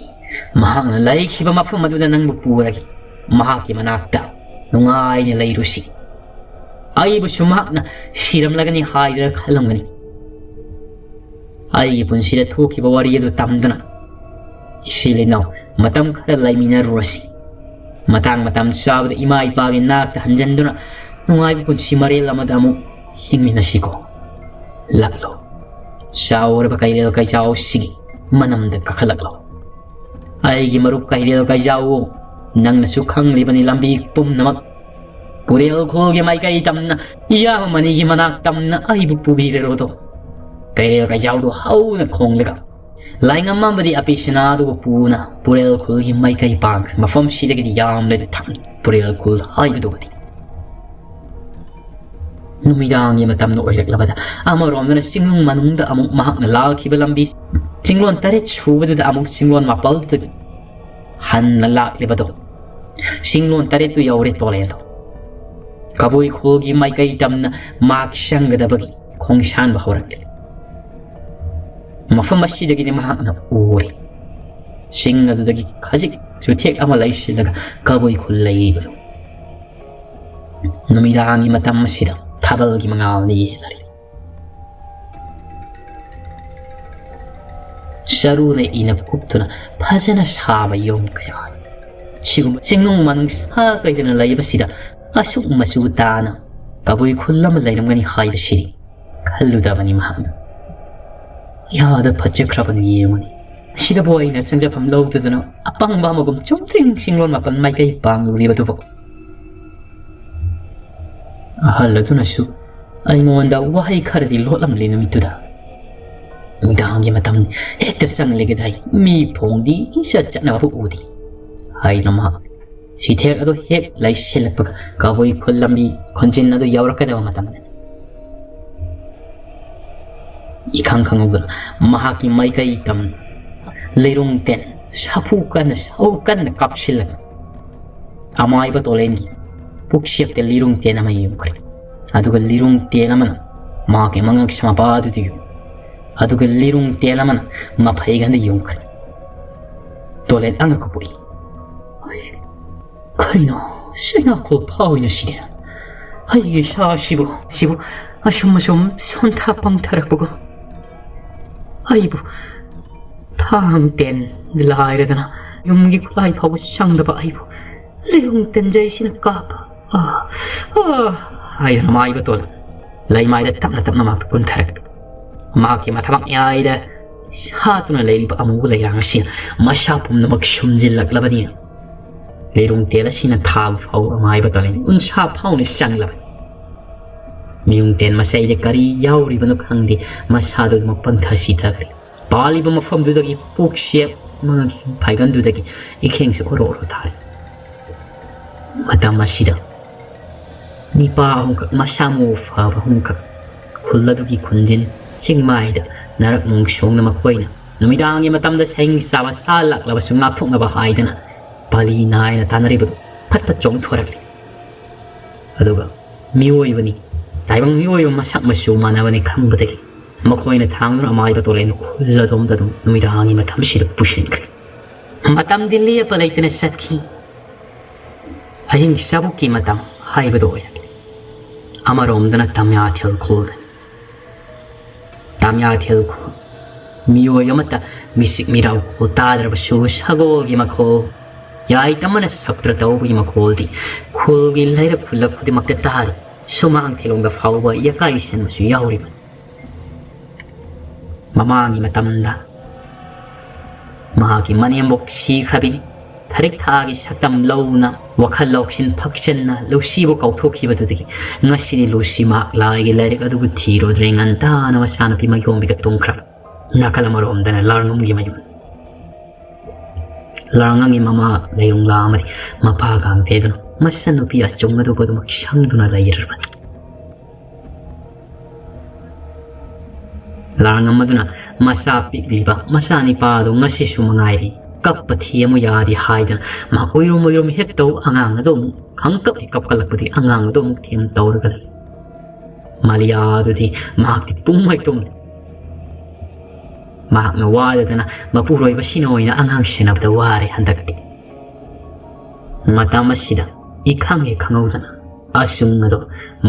ꯃꯍꯥꯛꯅ ꯂꯩꯈꯤꯕ ꯃꯐꯝ ꯑꯗꯨꯗ ꯅꯪꯕꯨ ꯄꯨꯔꯒꯦ꯫ ꯃꯍꯥꯛꯀꯤ ꯃꯅꯥꯛꯇ ꯅꯨꯡꯉꯥꯏꯅ ꯂꯩꯔꯨꯁꯤ꯫ ꯑꯩꯕꯨꯁꯨ ꯃꯍꯥꯛꯅ ꯁꯤꯔꯝꯂꯒꯅꯤ ꯍꯥꯏꯗꯨꯅ ꯈꯜꯂꯝꯒꯅꯤ꯫ ꯑꯩꯒꯤ ꯄꯨꯟꯁꯤꯗ ꯊꯣꯛꯈꯤꯕ ꯋꯥꯔꯤ ꯑꯗꯨ ꯇꯝꯗꯨꯅ ꯏꯆꯤꯜ ꯏꯅꯥꯎ ꯃꯇꯝ ꯈꯔ ꯂꯩꯃꯤꯟꯅꯔꯨꯔꯁꯤ꯫ ꯃꯇꯥꯡ ꯃꯇꯝ ꯆꯥꯕꯗ ꯏꯃꯥ ꯏꯄꯥꯒꯤ ꯅꯥꯛꯇ ꯍꯟꯖꯤꯟꯗꯨꯅ ꯅꯨꯡꯉꯥꯏꯕ ꯄꯨꯟꯁꯤ ꯃꯔꯦꯜ ꯑꯃꯗ ꯑꯃꯨꯛ ꯍꯤꯡꯃꯤꯟꯅꯁꯤꯀꯣ꯫ ꯂꯥꯛꯂꯣ, ꯆꯥꯎꯔꯕ ꯀꯩꯔꯦꯜ ꯀꯩꯖꯥꯎꯁꯤꯒꯤ ꯃꯅꯝꯗ ꯀꯥꯈꯠꯂꯛꯂꯣ꯫ ꯑꯩꯒꯤ ꯃꯔꯨꯞ ꯀꯩꯔꯦꯜ ꯀꯩꯖꯥꯎ, ꯅꯪꯅꯁꯨ ꯈꯪꯂꯤꯕꯅꯤ ꯂꯝꯕꯤ ꯄꯨꯝꯅꯃꯛ꯫ ꯄꯨꯔꯦꯜ ꯈꯨꯜꯒꯤ ꯃꯥꯏꯀꯩ ꯇꯝꯅ, ꯏꯌꯥꯝꯕ ꯃꯅꯤꯒꯤ ꯃꯅꯥꯛ ꯇꯝꯅ ꯑꯩꯕꯨ ꯄꯨꯕꯤꯔꯔꯣꯗꯣ꯫" ꯀꯩꯔꯦꯜ ꯀꯩꯖꯥꯎꯗꯨ ꯍꯧꯅ ꯈꯣꯡꯂꯒ ꯂꯥꯏꯉꯝ ꯑꯃꯗꯤ ꯑꯄꯤꯁꯅꯥꯗꯨꯕꯨ ꯄꯨꯅ ꯄꯨꯔꯦꯜ ꯈꯨꯜꯒꯤ ꯃꯥꯏꯀꯩ ꯄꯥꯡꯈ꯭ꯔꯦ꯫ ꯃꯐꯝꯁꯤꯗꯒꯤꯗꯤ ꯌꯥꯝꯂꯗꯤ ꯊꯛꯅꯤ ꯄꯨꯔꯦꯜ ꯈꯨꯜ ꯍꯥꯏꯒꯗꯧꯕꯅꯤ꯫ ꯅꯨꯃꯤꯗꯥꯡꯒꯤ ꯃꯇꯝꯅ ꯑꯣꯏꯔꯛꯂꯕꯗ ꯑꯃꯔꯣꯝꯗꯅ ꯆꯤꯡꯅꯨꯡ ꯃꯅꯨꯡꯗ ꯑꯃꯨꯛ ꯃꯍꯥꯛꯅ ꯂꯥꯛꯈꯤꯕ ꯂꯝꯕꯤ, ꯆꯤꯡꯂꯣꯟ ꯇꯔꯦꯠ ꯁꯨꯕꯗꯨꯗ ꯑꯃꯨꯛ ꯆꯤꯡꯂꯣꯟ ꯃꯥꯄꯜꯗꯨꯗꯒꯤ ꯍꯟꯅ ꯂꯥꯛꯂꯤꯕꯗꯣ ꯆꯤꯡꯂꯣꯟ ꯇꯔꯦꯠꯇꯨ ꯌꯧꯔꯦ ꯇꯣꯂꯦꯟꯗꯣ꯫ ꯀꯕꯨꯏ ꯈꯨꯜꯒꯤ ꯃꯥꯏꯀꯩ ꯇꯝꯅ ꯃꯍꯥꯛ ꯆꯪꯒꯗꯕꯒꯤ ꯈꯣꯡꯁꯥꯟꯕ ꯍꯧꯔꯛꯂꯦ꯫ ꯃꯐꯝ ꯑꯁꯤꯗꯒꯤꯗꯤ ꯃꯍꯥꯛꯅ ꯎꯔꯦ꯫ ꯆꯤꯡ ꯑꯗꯨꯗꯒꯤ ꯈꯖꯤꯛ ꯆꯨꯊꯦꯛ ꯑꯃ ꯂꯩꯁꯤꯜꯂꯒ ꯀꯕꯨꯏ ꯈꯨꯜ ꯂꯩꯔꯤꯕꯗꯨ꯫ ꯅꯨꯃꯤꯗꯥꯡꯒꯤ ꯃꯇꯝ ꯑꯁꯤꯗ ꯊꯥꯕꯜꯒꯤ ꯃꯉꯥꯜꯅ ꯌꯦꯡꯂꯔꯤ꯫ ꯆꯔꯨꯅ ꯏꯅ ꯀꯨꯞꯇꯨꯅ ꯐꯖꯅ ꯁꯥꯕ ꯌꯨꯝ ꯀꯌꯥ꯫ ꯁꯤꯒꯨꯝꯕ ꯆꯤꯡꯅꯨꯡ ꯃꯅꯨꯡ ꯁꯥ ꯀꯩꯗꯅ ꯂꯩꯕꯁꯤꯗ ꯑꯁꯨꯛ ꯃꯆꯨ ꯇꯥꯅ ꯀꯕꯨꯏ ꯈꯨꯜ ꯑꯃ ꯂꯩꯔꯝꯒꯅꯤ ꯍꯥꯏꯕꯁꯤ ꯈꯜꯂꯨꯗꯕꯅꯤ ꯃꯍꯥꯛꯅ꯫ ꯌꯥꯗ ꯐꯠꯖꯈ꯭ꯔꯕꯅꯤ ꯌꯦꯡꯉꯨꯅꯤ꯫ ꯁꯤꯗꯕꯨ ꯑꯩꯅ ꯆꯪꯖꯐꯝ ꯂꯧꯗꯗꯅ ꯑꯄꯪꯕ ꯑꯃꯒꯨꯝ ꯆꯨꯝꯗ꯭ꯔꯤꯡ ꯆꯤꯡꯂꯣꯟ ꯃꯥꯄꯟ ꯃꯥꯏꯀꯩ ꯄꯥꯡꯂꯨꯔꯤꯕꯗꯨꯕꯨ꯫ ꯑꯍꯜ ꯑꯗꯨꯅꯁꯨ ꯑꯩꯉꯣꯟꯗ ꯋꯥꯍꯩ ꯈꯔꯗꯤ ꯂꯣꯠꯂꯝꯂꯤ ꯅꯨꯃꯤꯠꯇꯨꯗ꯫ "ꯅꯨꯃꯤꯗꯥꯡꯒꯤ ꯃꯇꯝ ꯍꯦꯛꯇ ꯆꯪꯂꯒꯦꯗꯥꯏ, ꯃꯤ ꯐꯣꯡꯗꯤ ꯏꯆꯠ ꯆꯠꯅꯕꯕꯨ ꯎꯗꯦ" ꯍꯥꯏꯅ ꯃꯍꯥꯛ ꯁꯤꯊꯦꯛ ꯑꯗꯨ ꯍꯦꯛ ꯂꯩꯁꯤꯜꯂꯛꯄꯒ ꯀꯕꯨꯏ ꯈꯨꯜ ꯂꯝꯕꯤ ꯈꯣꯟꯖꯤꯟ ꯑꯗꯨ ꯌꯧꯔꯛꯀꯗꯕ ꯃꯇꯝꯗꯅꯤ꯫ ꯏꯈꯪ ꯈꯪꯍꯧꯗꯅ ꯃꯍꯥꯛꯀꯤ ꯃꯥꯏꯀꯩ ꯇꯝꯅ ꯂꯤꯔꯨꯡ ꯇꯦꯟ ꯁꯥꯐꯨ ꯀꯟꯅ ꯁꯥꯎ ꯀꯟꯅ ꯀꯥꯞꯁꯤꯜꯂꯒ ꯑꯃꯥꯏꯕ ꯇꯣꯂꯦꯟꯒꯤ ꯄꯨꯛꯆꯦꯞꯇ ꯂꯤꯔꯨꯡ ꯇꯦꯟ ꯑꯃ ꯌꯨꯡꯈ꯭ꯔꯦ꯫ ꯑꯗꯨꯒ ꯂꯤꯔꯨꯡ ꯇꯦꯟ ꯑꯃꯅ ꯃꯍꯥꯛꯀꯤ ꯃꯉꯛ ꯁꯝꯄꯥ ꯑꯗꯨꯗ ꯌꯨꯡ-, ꯑꯗꯨꯒ ꯂꯤꯔꯨꯡ ꯇꯦꯟ ꯑꯃꯅ ꯃꯐꯩꯒꯟꯗ ꯌꯨꯡꯈ꯭ꯔꯦ꯫ ꯇꯣꯂꯦꯟ ꯑꯉꯛꯄ ꯄꯣꯛꯏ꯫ "ꯀꯩꯅꯣ, ꯆꯩꯅꯥꯈꯣꯜ ꯐꯥꯎꯏꯅ ꯁꯤꯗꯤ? ꯑꯩꯒꯤ ꯏꯁꯥꯁꯤꯕꯨ, ꯁꯤꯕꯨ ꯑꯁꯨꯝ ꯑꯁꯨꯝ ꯁꯣꯟꯊ ꯄꯪꯊꯔꯛꯄꯒ ꯑꯩꯕꯨ ꯊꯥꯡ ꯇꯦꯟ ꯂꯥꯏꯔꯗꯅ ꯌꯨꯝꯒꯤ ꯈꯨꯠꯂꯥꯏ ꯐꯥꯎꯕ ꯆꯪꯗꯕ ꯑꯩꯕꯨ ꯂꯤꯔꯨꯡ ꯇꯦꯟꯖꯩꯁꯤꯅ ꯀꯥꯞꯄ꯫ ꯑꯥ, ꯑꯥ," ꯍꯥꯏꯗꯅ ꯃꯥꯏꯕ ꯇꯣꯂꯦꯟ ꯂꯩꯃꯥꯏꯗ ꯇꯞꯅ ꯇꯞꯅ ꯃꯍꯥꯛꯇ ꯀꯨꯟꯊꯔꯛꯄ꯫ ꯃꯍꯥꯛꯀꯤ ꯃꯊꯕꯥꯛ ꯃꯌꯥꯏꯗ ꯍꯥꯠꯇꯨꯅ ꯂꯩꯔꯤꯕ ꯑꯃꯨꯕ ꯂꯩꯔꯥꯡ ꯑꯁꯤꯅ ꯃꯁꯥ ꯄꯨꯝꯅꯃꯛ ꯁꯨꯝꯖꯤꯜꯂꯛꯂꯕꯅꯤꯅ ꯂꯤꯔꯨꯡ ꯇꯦꯟ ꯑꯁꯤꯅ ꯊꯥꯕ ꯐꯥꯎꯕ ꯑꯃꯥꯏꯕ ꯇꯣꯂꯦꯟ ꯎꯟꯁꯥ ꯐꯥꯎꯅ ꯆꯪꯂꯕꯅꯤ꯫ ꯂꯤꯔꯨꯡ ꯇꯦꯟ ꯃꯆꯩꯗ ꯀꯔꯤ ꯌꯥꯎꯔꯤꯕꯅꯣ ꯈꯪꯗꯦ, ꯃꯁꯥꯗꯨ ꯑꯗꯨꯃꯛ ꯄꯪꯊ ꯁꯤꯊꯈ꯭ꯔꯦ꯫ ꯄꯥꯜꯂꯤꯕ ꯃꯐꯝꯗꯨꯗꯒꯤ ꯄꯨꯛꯆꯦꯞ ꯃꯉꯛꯀꯤ ꯐꯥꯏꯒꯟꯗꯨꯗꯒꯤ ꯏꯈꯦꯡꯁꯨ ꯑꯣꯔꯣ ꯑꯣꯔꯣ ꯇꯥꯔꯤ꯫ ꯃꯇꯝ ꯑꯁꯤꯗ ꯅꯤꯄꯥ ꯑꯍꯨꯝꯈꯛ, ꯃꯁꯥ ꯃꯎ ꯐꯕ ꯑꯍꯨꯝꯈꯛ, ꯈꯨꯜ ꯑꯗꯨꯒꯤ ꯈꯨꯟꯖꯤꯟ ꯆꯤꯡꯃꯥꯏꯗ ꯅꯔꯛ ꯃꯣꯡ ꯁꯣꯡꯅ ꯃꯈꯣꯏꯅ ꯅꯨꯃꯤꯗꯥꯡꯒꯤ ꯃꯇꯝꯗ ꯁꯍꯤꯡ ꯆꯥꯕ ꯁꯥ ꯂꯥꯛꯂꯕꯁꯨ ꯉꯥꯛꯊꯣꯛꯅꯕ ꯍꯥꯏꯗꯅ ꯄꯥꯂꯤ ꯅꯥꯏꯅ ꯇꯥꯟꯅꯔꯤꯕꯗꯨ ꯐꯠ ꯐꯠ ꯆꯣꯡꯊꯣꯔꯛꯂꯤ꯫ ꯑꯗꯨꯒ ꯃꯤꯑꯣꯏꯕꯅꯤ, ꯇꯥꯏꯕꯪ ꯃꯤꯑꯣꯏꯕ ꯃꯁꯛ ꯃꯆꯨ ꯃꯥꯟꯅꯕꯅꯤ ꯈꯪꯕꯗꯒꯤ ꯃꯈꯣꯏꯅ ꯊꯥꯡꯗꯨꯅ ꯑꯃꯥꯏꯕ ꯇꯣꯂꯦꯟꯗꯨ ꯈꯨꯜ ꯑꯗꯣꯝꯗ ꯑꯗꯨꯝ ꯅꯨꯃꯤꯗꯥꯡꯒꯤ ꯃꯇꯝꯁꯤꯗ ꯄꯨꯁꯤꯟꯈ꯭ꯔꯦ꯫ ꯃꯇꯝꯗꯤ ꯂꯦꯞꯄ ꯂꯩꯇꯅ ꯆꯠꯈꯤ꯫ ꯑꯍꯤꯡ ꯆꯥꯕꯨꯛꯀꯤ ꯃꯇꯝ ꯍꯥꯏꯕꯗꯨ ꯑꯣꯏꯔꯛꯂꯦ꯫ ꯑꯃꯔꯣꯝꯗꯅ ꯇꯝꯌꯥꯊꯦꯜ ꯈꯨꯜꯗꯅꯤ꯫ ꯇꯝꯌꯥꯊꯦꯜ ꯈꯨꯜ ꯃꯤꯑꯣꯏ ꯑꯃꯠꯇ ꯃꯤꯆꯤꯛ ꯃꯤꯔꯥꯎ ꯈꯣꯜ ꯇꯥꯗ꯭ꯔꯕꯁꯨ ꯁꯒꯣꯜꯒꯤ ꯃꯈꯣꯜ, ꯌꯥꯏꯇꯝ ꯑꯃꯅ ꯁꯛꯇ꯭ꯔ ꯇꯧꯕꯒꯤ ꯃꯈꯣꯜꯗꯤ ꯈꯨꯜꯒꯤ ꯂꯩꯔꯛ ꯈꯨꯜꯂꯛ ꯈꯨꯗꯤꯡꯃꯛꯇ ꯇꯥꯔꯤ꯫ ꯁꯨꯃꯥꯡ ꯊꯦꯂꯣꯡꯗ ꯐꯥꯎꯕ ꯌꯥꯀꯥꯏ ꯆꯟꯕꯁꯨ ꯌꯥꯎꯔꯤꯕꯅꯤ꯫ ꯃꯃꯥꯡꯒꯤ ꯃꯇꯝꯗ ꯃꯍꯥꯛꯀꯤ ꯃꯅꯦꯝꯕꯣꯛ ꯁꯤꯈ꯭ꯔꯕꯤ ꯊꯔꯤꯛ ꯊꯥꯒꯤ ꯁꯛꯇꯝ ꯂꯧꯅ ꯋꯥꯈꯜ ꯂꯧꯁꯤꯡ ꯐꯛꯆꯟꯅ ꯂꯧꯁꯤꯕꯨ ꯀꯥꯎꯊꯣꯛꯈꯤꯕꯗꯨꯗꯒꯤ ꯉꯁꯤꯗꯤ ꯂꯨꯁꯤ ꯃꯍꯥꯛ ꯂꯥꯏꯒꯤ ꯂꯥꯏꯔꯤꯛ ꯑꯗꯨꯕꯨ ꯊꯤꯔꯨꯗ꯭ꯔꯦ꯫ ꯉꯟꯇꯥꯅ ꯃꯆꯥꯅꯨꯄꯤ ꯃꯌꯣꯝꯕꯤꯒ ꯇꯨꯝꯈ꯭ꯔꯕ꯫ ꯅꯥꯀꯜ ꯑꯃꯔꯣꯝꯗꯅ ꯂꯥꯡꯉꯝꯒꯤ ꯃꯌꯨꯝ꯫ ꯂꯥꯡꯉꯝꯒꯤ ꯃꯃꯥ ꯂꯩꯔꯨꯡꯂꯥ ꯑꯃꯗꯤ ꯃꯄꯥ ꯀꯥꯡꯊꯦꯗꯨꯅ ꯃꯆꯟꯅꯨꯄꯤ ꯑꯆꯨꯝ ꯑꯗꯨꯕꯨ ꯑꯗꯨꯃꯛ ꯁꯪꯗꯨꯅ ꯂꯩꯔꯕꯅꯤ꯫ ꯂꯥꯡꯉꯝ ꯑꯗꯨꯅ ꯃꯆꯥ ꯄꯤꯛꯂꯤꯕ ꯃꯆꯥꯅꯤꯄꯥ ꯑꯗꯨ ꯉꯁꯤꯁꯨ ꯃꯉꯥꯏꯔꯤ꯫ ꯀꯞꯄ ꯊꯦꯝꯃꯨ ꯌꯥꯗꯦ ꯍꯥꯏꯗꯅ ꯃꯍꯥꯛ ꯎꯏꯔꯨꯝ ꯎꯏꯔꯨꯝ ꯍꯦꯛ ꯇꯧ꯫ ꯑꯉꯥꯡ ꯑꯗꯨ ꯑꯃꯨꯛ ꯈꯪꯀꯞ ꯍꯦꯛ ꯀꯞꯀꯠꯂꯛꯄꯗꯒꯤ ꯑꯉꯥꯡ ꯑꯗꯨ ꯑꯃꯨꯛ ꯊꯦꯝ ꯇꯧꯔꯒ ꯂꯩ꯫ ꯃꯥꯂꯤꯌꯥ ꯑꯗꯨꯗꯤ ꯃꯍꯥꯛꯇꯤ ꯄꯨꯝꯃꯩ ꯇꯨꯝꯂꯦ꯫ ꯃꯍꯥꯛꯅ ꯋꯥꯗꯗꯅ ꯃꯄꯨꯔꯣꯏꯕꯁꯤꯅ ꯑꯣꯏꯅ ꯑꯉꯥꯡ ꯁꯦꯟꯅꯕꯗ ꯋꯥꯔꯦ ꯍꯟꯗꯛꯇꯤ꯫ ꯃꯇꯝ ꯑꯁꯤꯗ ꯏꯈꯪ ꯍꯦꯛ ꯈꯪꯍꯧꯗꯅ ꯑꯁꯨꯡ ꯑꯗꯣ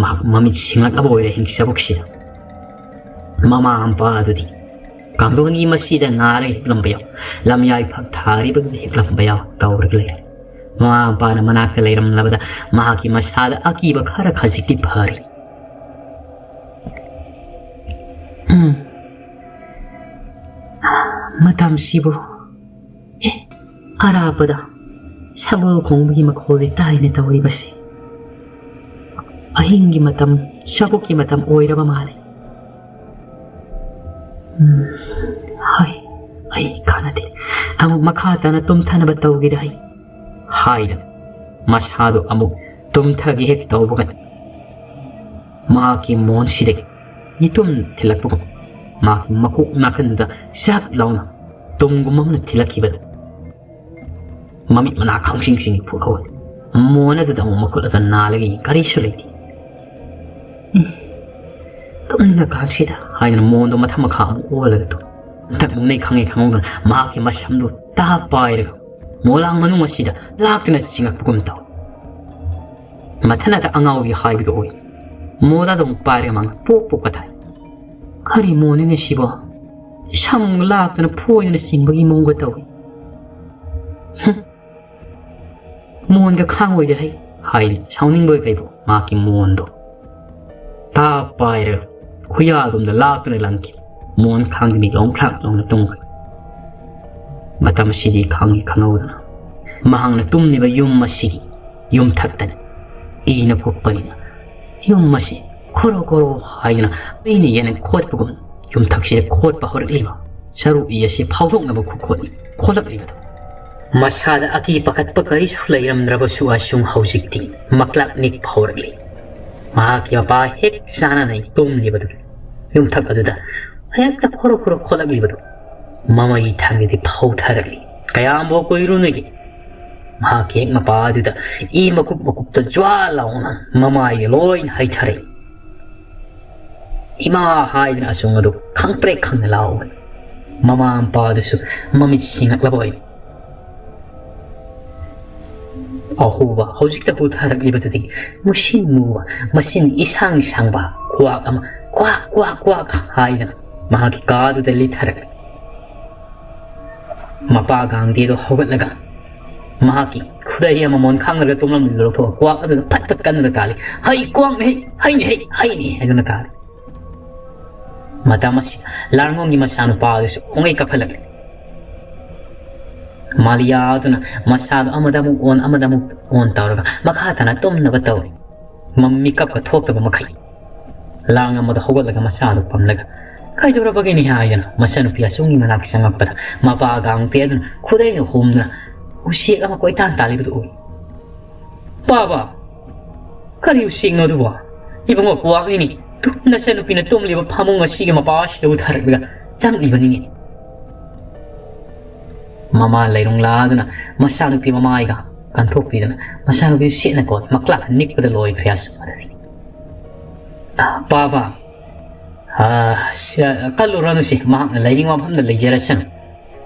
ꯃꯍꯥꯛ ꯃꯃꯤꯠ ꯁꯤꯡꯂꯛꯂꯕ ꯑꯣꯏꯔꯦ ꯍꯤꯡꯆꯥꯕꯨꯛꯁꯤꯗ꯫ ꯃꯃꯥ ꯃꯄꯥ ꯑꯗꯨꯗꯤ ꯀꯥꯡꯊꯣꯟꯒꯤ ꯃꯁꯤꯗ ꯉꯥꯔꯒ ꯍꯤꯞꯂꯝꯕ ꯌꯥꯎ, ꯂꯝꯌꯥꯏ ꯐꯛ ꯊꯥꯔꯤꯕꯗꯨꯗ ꯍꯤꯞꯂꯝꯕ ꯌꯥꯎ ꯇꯧꯔꯒ ꯂꯩꯔꯦ꯫ ꯃꯃꯥ ꯃꯄꯥꯅ ꯃꯅꯥꯛꯇ ꯂꯩꯔꯝꯂꯕꯗ ꯃꯍꯥꯛꯀꯤ ꯃꯁꯥꯗ ꯑꯀꯤꯕ ꯈꯔ ꯈꯖꯤꯛꯇꯤ ꯐꯔꯤ꯫ ꯎꯝ, ꯃꯇꯝꯁꯤꯕꯨ, ꯑꯦ, ꯑꯔꯥꯞꯄꯗ ꯁꯒꯣꯜ ꯈꯣꯡꯕꯒꯤ ꯃꯈꯣꯜꯗꯤ ꯇꯥꯏꯅꯦ ꯇꯧꯔꯤꯕꯁꯤ꯫ ꯑꯍꯤꯡꯒꯤ ꯃꯇꯝ, ꯆꯥꯕꯣꯛꯀꯤ ꯃꯇꯝ ꯑꯣꯏꯔꯕ ꯃꯥꯜꯂꯦ꯫ ꯎꯝ, ꯍꯣꯏ, ꯑꯩ ꯀꯥꯟꯅꯗꯦ꯫ ꯑꯃꯨꯛ ꯃꯈꯥ ꯇꯥꯅ ꯇꯨꯝꯊꯅꯕ ꯇꯧꯒꯦꯗ ꯑꯩ꯫ ꯍꯥꯏꯗꯅ ꯃꯁꯥꯗꯨ ꯑꯃꯨꯛ ꯇꯨꯝꯊꯒꯦ ꯍꯦꯛ ꯇꯧꯕꯒ ꯃꯍꯥꯛꯀꯤ ꯃꯣꯟꯁꯤꯗꯒꯤ ꯌꯦꯇꯨꯝ ꯊꯤꯜꯂꯛꯄꯒꯨꯝ ꯃꯍꯥꯛꯀꯤ ꯃꯀꯣꯛ ꯅꯥꯀꯟꯗꯨꯗ ꯆꯞ ꯂꯥꯎꯅ ꯇꯨꯝꯒꯨꯝ ꯑꯃꯅ ꯊꯤꯜꯂꯛꯈꯤꯕꯗ ꯃꯃꯤꯠ ꯃꯅꯥ ꯈꯪꯁꯤꯡ ꯁꯤꯡ ꯐꯨꯛꯍꯧꯋꯦ꯫ ꯃꯣꯟ ꯑꯗꯨꯗ ꯑꯃꯨꯛ ꯃꯈꯨꯠ ꯑꯗꯨ ꯅꯥꯜꯂꯒ ꯌꯦꯡꯉꯤ, ꯀꯔꯤꯁꯨ ꯂꯩꯇꯦ꯫ "ꯎꯝ, ꯇꯨꯝꯅꯤꯡꯉꯀꯥꯟꯁꯤꯗ" ꯍꯥꯏꯗꯅ ꯃꯣꯟꯗꯣ ꯃꯊꯛ ꯃꯈꯥ ꯑꯃꯨꯛ ꯑꯣꯜꯂꯒ ꯇꯨꯝ꯫ ꯍꯟꯗꯛ ꯃꯨꯛꯅꯩ ꯈꯪꯉꯦ ꯈꯪꯍꯧꯗꯅ ꯃꯍꯥꯛꯀꯤ ꯃꯁꯝꯗꯨ ꯇꯥ ꯄꯥꯏꯔꯒ ꯃꯣꯂꯥꯡ ꯃꯅꯨꯡ ꯑꯁꯤꯗ ꯂꯥꯛꯇꯨꯅ ꯆꯤꯡꯉꯛꯄꯒꯨꯝ ꯇꯧꯏ꯫ ꯃꯊꯟꯅꯇ ꯑꯉꯥꯎꯕꯤ ꯍꯥꯏꯕꯗꯨ ꯑꯣꯏ꯫ ꯃꯣꯟ ꯑꯗꯨ ꯑꯃꯨꯛ ꯄꯥꯏꯔꯒ ꯃꯥꯅ ꯄꯣꯛ ꯄꯣꯛꯀ ꯊꯥꯏ꯫ "ꯀꯔꯤ ꯃꯣꯟꯅꯣꯅꯦ ꯁꯤꯕꯣ? ꯁꯝ ꯂꯥꯛꯇꯅ ꯐꯣꯏꯗꯅ ꯆꯤꯡꯕꯒꯤ ꯃꯑꯣꯡꯒ ꯇꯧꯏ꯫ ꯍꯨꯝ, ꯃꯣꯟꯒ ꯈꯥꯡꯉꯣꯏꯗꯦ ꯍꯩ" ꯍꯥꯏꯅ ꯁꯥꯎꯅꯤꯡꯕꯣꯏ ꯀꯩꯕꯣ ꯃꯍꯥꯛꯀꯤ ꯃꯣꯟꯗꯣ ꯇꯥ ꯄꯥꯏꯔꯒ ꯈꯨꯌꯥꯗꯣꯝꯗ ꯂꯥꯛꯇꯨꯅ ꯂꯪꯈꯤ꯫ ꯃꯣꯟ ꯈꯥꯡꯗꯨꯅ ꯂꯣꯡꯈ꯭ꯔꯥꯛ ꯂꯣꯡꯅ ꯇꯨꯝꯈ꯭ꯔꯦ꯫ ꯃꯇꯝ ꯑꯁꯤꯗꯤ ꯈꯪꯏ ꯈꯪꯍꯧꯗꯅ ꯃꯍꯥꯛꯅ ꯇꯨꯝꯂꯤꯕ ꯌꯨꯝ ꯑꯁꯤꯒꯤ ꯌꯨꯝꯊꯛꯇꯅꯤ꯫ ꯏꯅ ꯀꯨꯞꯄꯅꯤꯅ ꯌꯨꯝ ꯑꯁꯤ ꯈꯣꯔꯣ ꯈꯣꯔꯣ ꯍꯥꯏꯗꯅ ꯃꯩꯅ ꯌꯦꯟ ꯈꯣꯠꯄꯒꯨꯝ ꯌꯨꯝꯊꯛꯁꯤꯗ ꯈꯣꯠꯄ ꯍꯧꯔꯛꯂꯤꯕ ꯁꯔꯨ ꯏ ꯑꯁꯤ ꯐꯥꯎꯗꯣꯛꯅꯕ ꯈꯨꯈꯣꯠꯅꯤ ꯈꯣꯠꯂꯛꯂꯤꯕꯗꯣ꯫ ꯃꯁꯥꯗ ꯑꯀꯤ ꯄꯥꯈꯠꯄ ꯀꯔꯤꯁꯨ ꯂꯩꯔꯝꯗ꯭ꯔꯕꯁꯨ ꯑꯁꯨꯝ ꯍꯧꯖꯤꯛꯇꯤ ꯃꯀ꯭ꯂꯥꯛ ꯅꯤꯛꯄ ꯍꯧꯔꯛꯂꯤ꯫ ꯃꯍꯥꯛꯀꯤ ꯃꯄꯥ ꯍꯦꯛ ꯆꯥꯅꯅ ꯇꯨꯝꯂꯤꯕꯗꯨ ꯌꯨꯝꯊꯛ ꯑꯗꯨꯗ ꯍꯦꯛꯇ ꯈꯣꯔꯣ ꯈꯣꯔꯣ ꯈꯣꯠꯂꯛꯂꯤꯕꯗꯨ ꯃꯃꯩ ꯊꯥꯡꯗꯗꯤ ꯐꯧꯊꯔꯛꯂꯤ꯫ ꯀꯌꯥꯝꯕꯨ ꯀꯨꯏꯔꯨꯅꯒꯦ? ꯃꯍꯥꯛꯀꯤ ꯍꯦꯛ ꯃꯄꯥ ꯑꯗꯨꯗ ꯏ ꯃꯀꯨꯞ ꯃꯀꯨꯞꯇ ꯖ꯭ꯋꯥ ꯂꯥꯎꯅ ꯃꯃꯥꯏꯗ ꯂꯣꯏꯅ ꯍꯩꯊꯔꯛꯏ꯫ "ꯏꯃꯥ" ꯍꯥꯏꯗꯅ ꯑꯁꯨꯝ ꯑꯗꯨ ꯈꯪꯄ꯭ꯔꯦꯛ ꯈꯪꯅ ꯂꯥꯎꯕꯅꯤ꯫ ꯃꯃꯥ ꯃꯄꯥ ꯑꯗꯨꯁꯨ ꯃꯃꯤꯠ ꯁꯤꯡꯉꯛꯂꯕ ꯑꯣꯏ꯫ ꯑꯍꯣꯕ ꯍꯧꯖꯤꯛꯇ ꯍꯨꯊꯔꯛꯂꯤꯕꯗꯨꯗꯤ ꯃꯨꯁꯤꯟ ꯃꯨꯕ, ꯃꯆꯤꯟ ꯏꯁꯥꯡ ꯁꯥꯡꯕ ꯀ꯭ꯋꯥꯛ ꯑꯃ ꯀ꯭ꯋꯥꯛ, ꯀ꯭ꯋꯥꯛ, ꯀ꯭ꯋꯥꯛ ꯍꯥꯏꯗꯅ ꯃꯍꯥꯛꯀꯤ ꯀꯥꯗꯨꯗ ꯂꯤꯊꯔꯛꯂꯤ꯫ ꯃꯄꯥ ꯒꯥꯡꯗꯦꯗꯣ ꯍꯧꯒꯠꯂꯒ ꯃꯍꯥꯛꯀꯤ ꯈꯨꯗꯩ ꯑꯃ ꯃꯣꯟꯈꯥꯡꯅꯔꯒ ꯇꯨꯝꯂꯝꯕꯗꯨ ꯂꯧꯊꯣꯛꯑꯒ ꯀ꯭ꯋꯥꯛ ꯑꯗꯨꯗ ꯐꯠ ꯐꯠ ꯀꯟꯗꯨꯅ ꯀꯥꯜꯂꯤ꯫ "ꯍꯩ ꯀ꯭ꯋꯥꯛꯅꯦ ꯍꯩ, ꯍꯩꯅꯦ ꯍꯩ, ꯍꯩꯅꯦ" ꯍꯥꯏꯗꯨꯅ ꯀꯥꯜꯂꯤ꯫ ꯃꯇꯝ ꯑꯁꯤꯗ ꯂꯥꯡꯒꯣꯡꯒꯤ ꯃꯆꯥꯅꯨꯄꯥ ꯑꯗꯨꯁꯨ ꯄꯨꯡꯉꯩ ꯀꯥꯈꯠꯂꯛꯂꯤ꯫ ꯃꯥꯂꯤꯌꯥ ꯑꯗꯨꯅ ꯃꯁꯥꯗꯨ ꯑꯃꯗ ꯑꯃꯨꯛ ꯑꯣꯟ, ꯑꯃꯗ ꯑꯃꯨꯛ ꯑꯣꯟ ꯇꯧꯔꯒ ꯃꯈꯥ ꯇꯥꯅ ꯇꯨꯝꯅꯕ ꯇꯧꯔꯤ꯫ ꯃ-, ꯃꯤꯀꯞꯀ ꯊꯣꯛꯇꯕ ꯃꯈꯩ ꯂꯥꯡ ꯑꯃꯗ ꯍꯧꯒꯠꯂꯒ ꯃꯆꯥꯗꯨ ꯄꯝꯂꯒ, "ꯀꯩꯗꯧꯔꯕꯒꯦꯅꯦ?" ꯍꯥꯏꯗꯅ ꯃꯆꯥꯅꯨꯄꯤ ꯑꯁꯨꯝꯒꯤ ꯃꯅꯥꯛꯇ ꯆꯪꯉꯛꯄꯗ ꯃꯄꯥ ꯒꯥꯡꯇꯦ ꯑꯗꯨꯅ ꯈꯨꯗꯩꯅ ꯍꯨꯝꯗꯨꯅ ꯎꯆꯦꯛ ꯑꯃ ꯀꯣꯏꯇꯥꯟ ꯇꯥꯜꯂꯤꯕꯗꯨ ꯎꯏ꯫ "ꯄꯥꯕ, ꯀꯔꯤ ꯎꯆꯦꯛꯅꯣ ꯑꯗꯨꯕꯣ?" "ꯏꯕꯨꯡꯉꯣ, ꯀ꯭ꯋꯥꯛꯅꯤꯅꯦ꯫ ꯇꯨ, ꯅꯆꯟꯅꯨꯄꯤꯅ ꯇꯨꯝꯂꯤꯕ ꯐꯃꯨꯡ ꯑꯁꯤꯒꯤ ꯃꯄꯥ ꯑꯁꯤꯗ ꯎꯊꯔꯛꯂꯒ ꯆꯪꯂꯤꯕꯅꯤꯅꯦ꯫" ꯃꯃꯥ ꯂꯩꯔꯨꯡ ꯂꯥꯗꯨꯅ ꯃꯆꯥꯅꯨꯄꯤ ꯃꯃꯥꯏꯒ ꯀꯟꯊꯣꯛꯄꯤꯗꯅ ꯃꯆꯥꯅꯨꯄꯤ ꯁꯦꯠꯅ ꯀꯣ ꯃꯀ꯭ꯂꯥꯛ ꯅꯤꯛꯄꯗ ꯂꯣꯏꯈ꯭ꯔꯦ꯫ ꯑꯁꯨꯝ ꯑꯗꯨꯗꯤ, "ꯄꯥꯕ, ꯑ, ꯁ-, ꯀꯜꯂꯨꯔꯅꯨꯁꯤ, ꯃꯍꯥꯛꯅ ꯂꯩꯅꯤꯡꯕ ꯃꯐꯝꯗ ꯂꯩꯖꯔꯁꯅꯨ꯫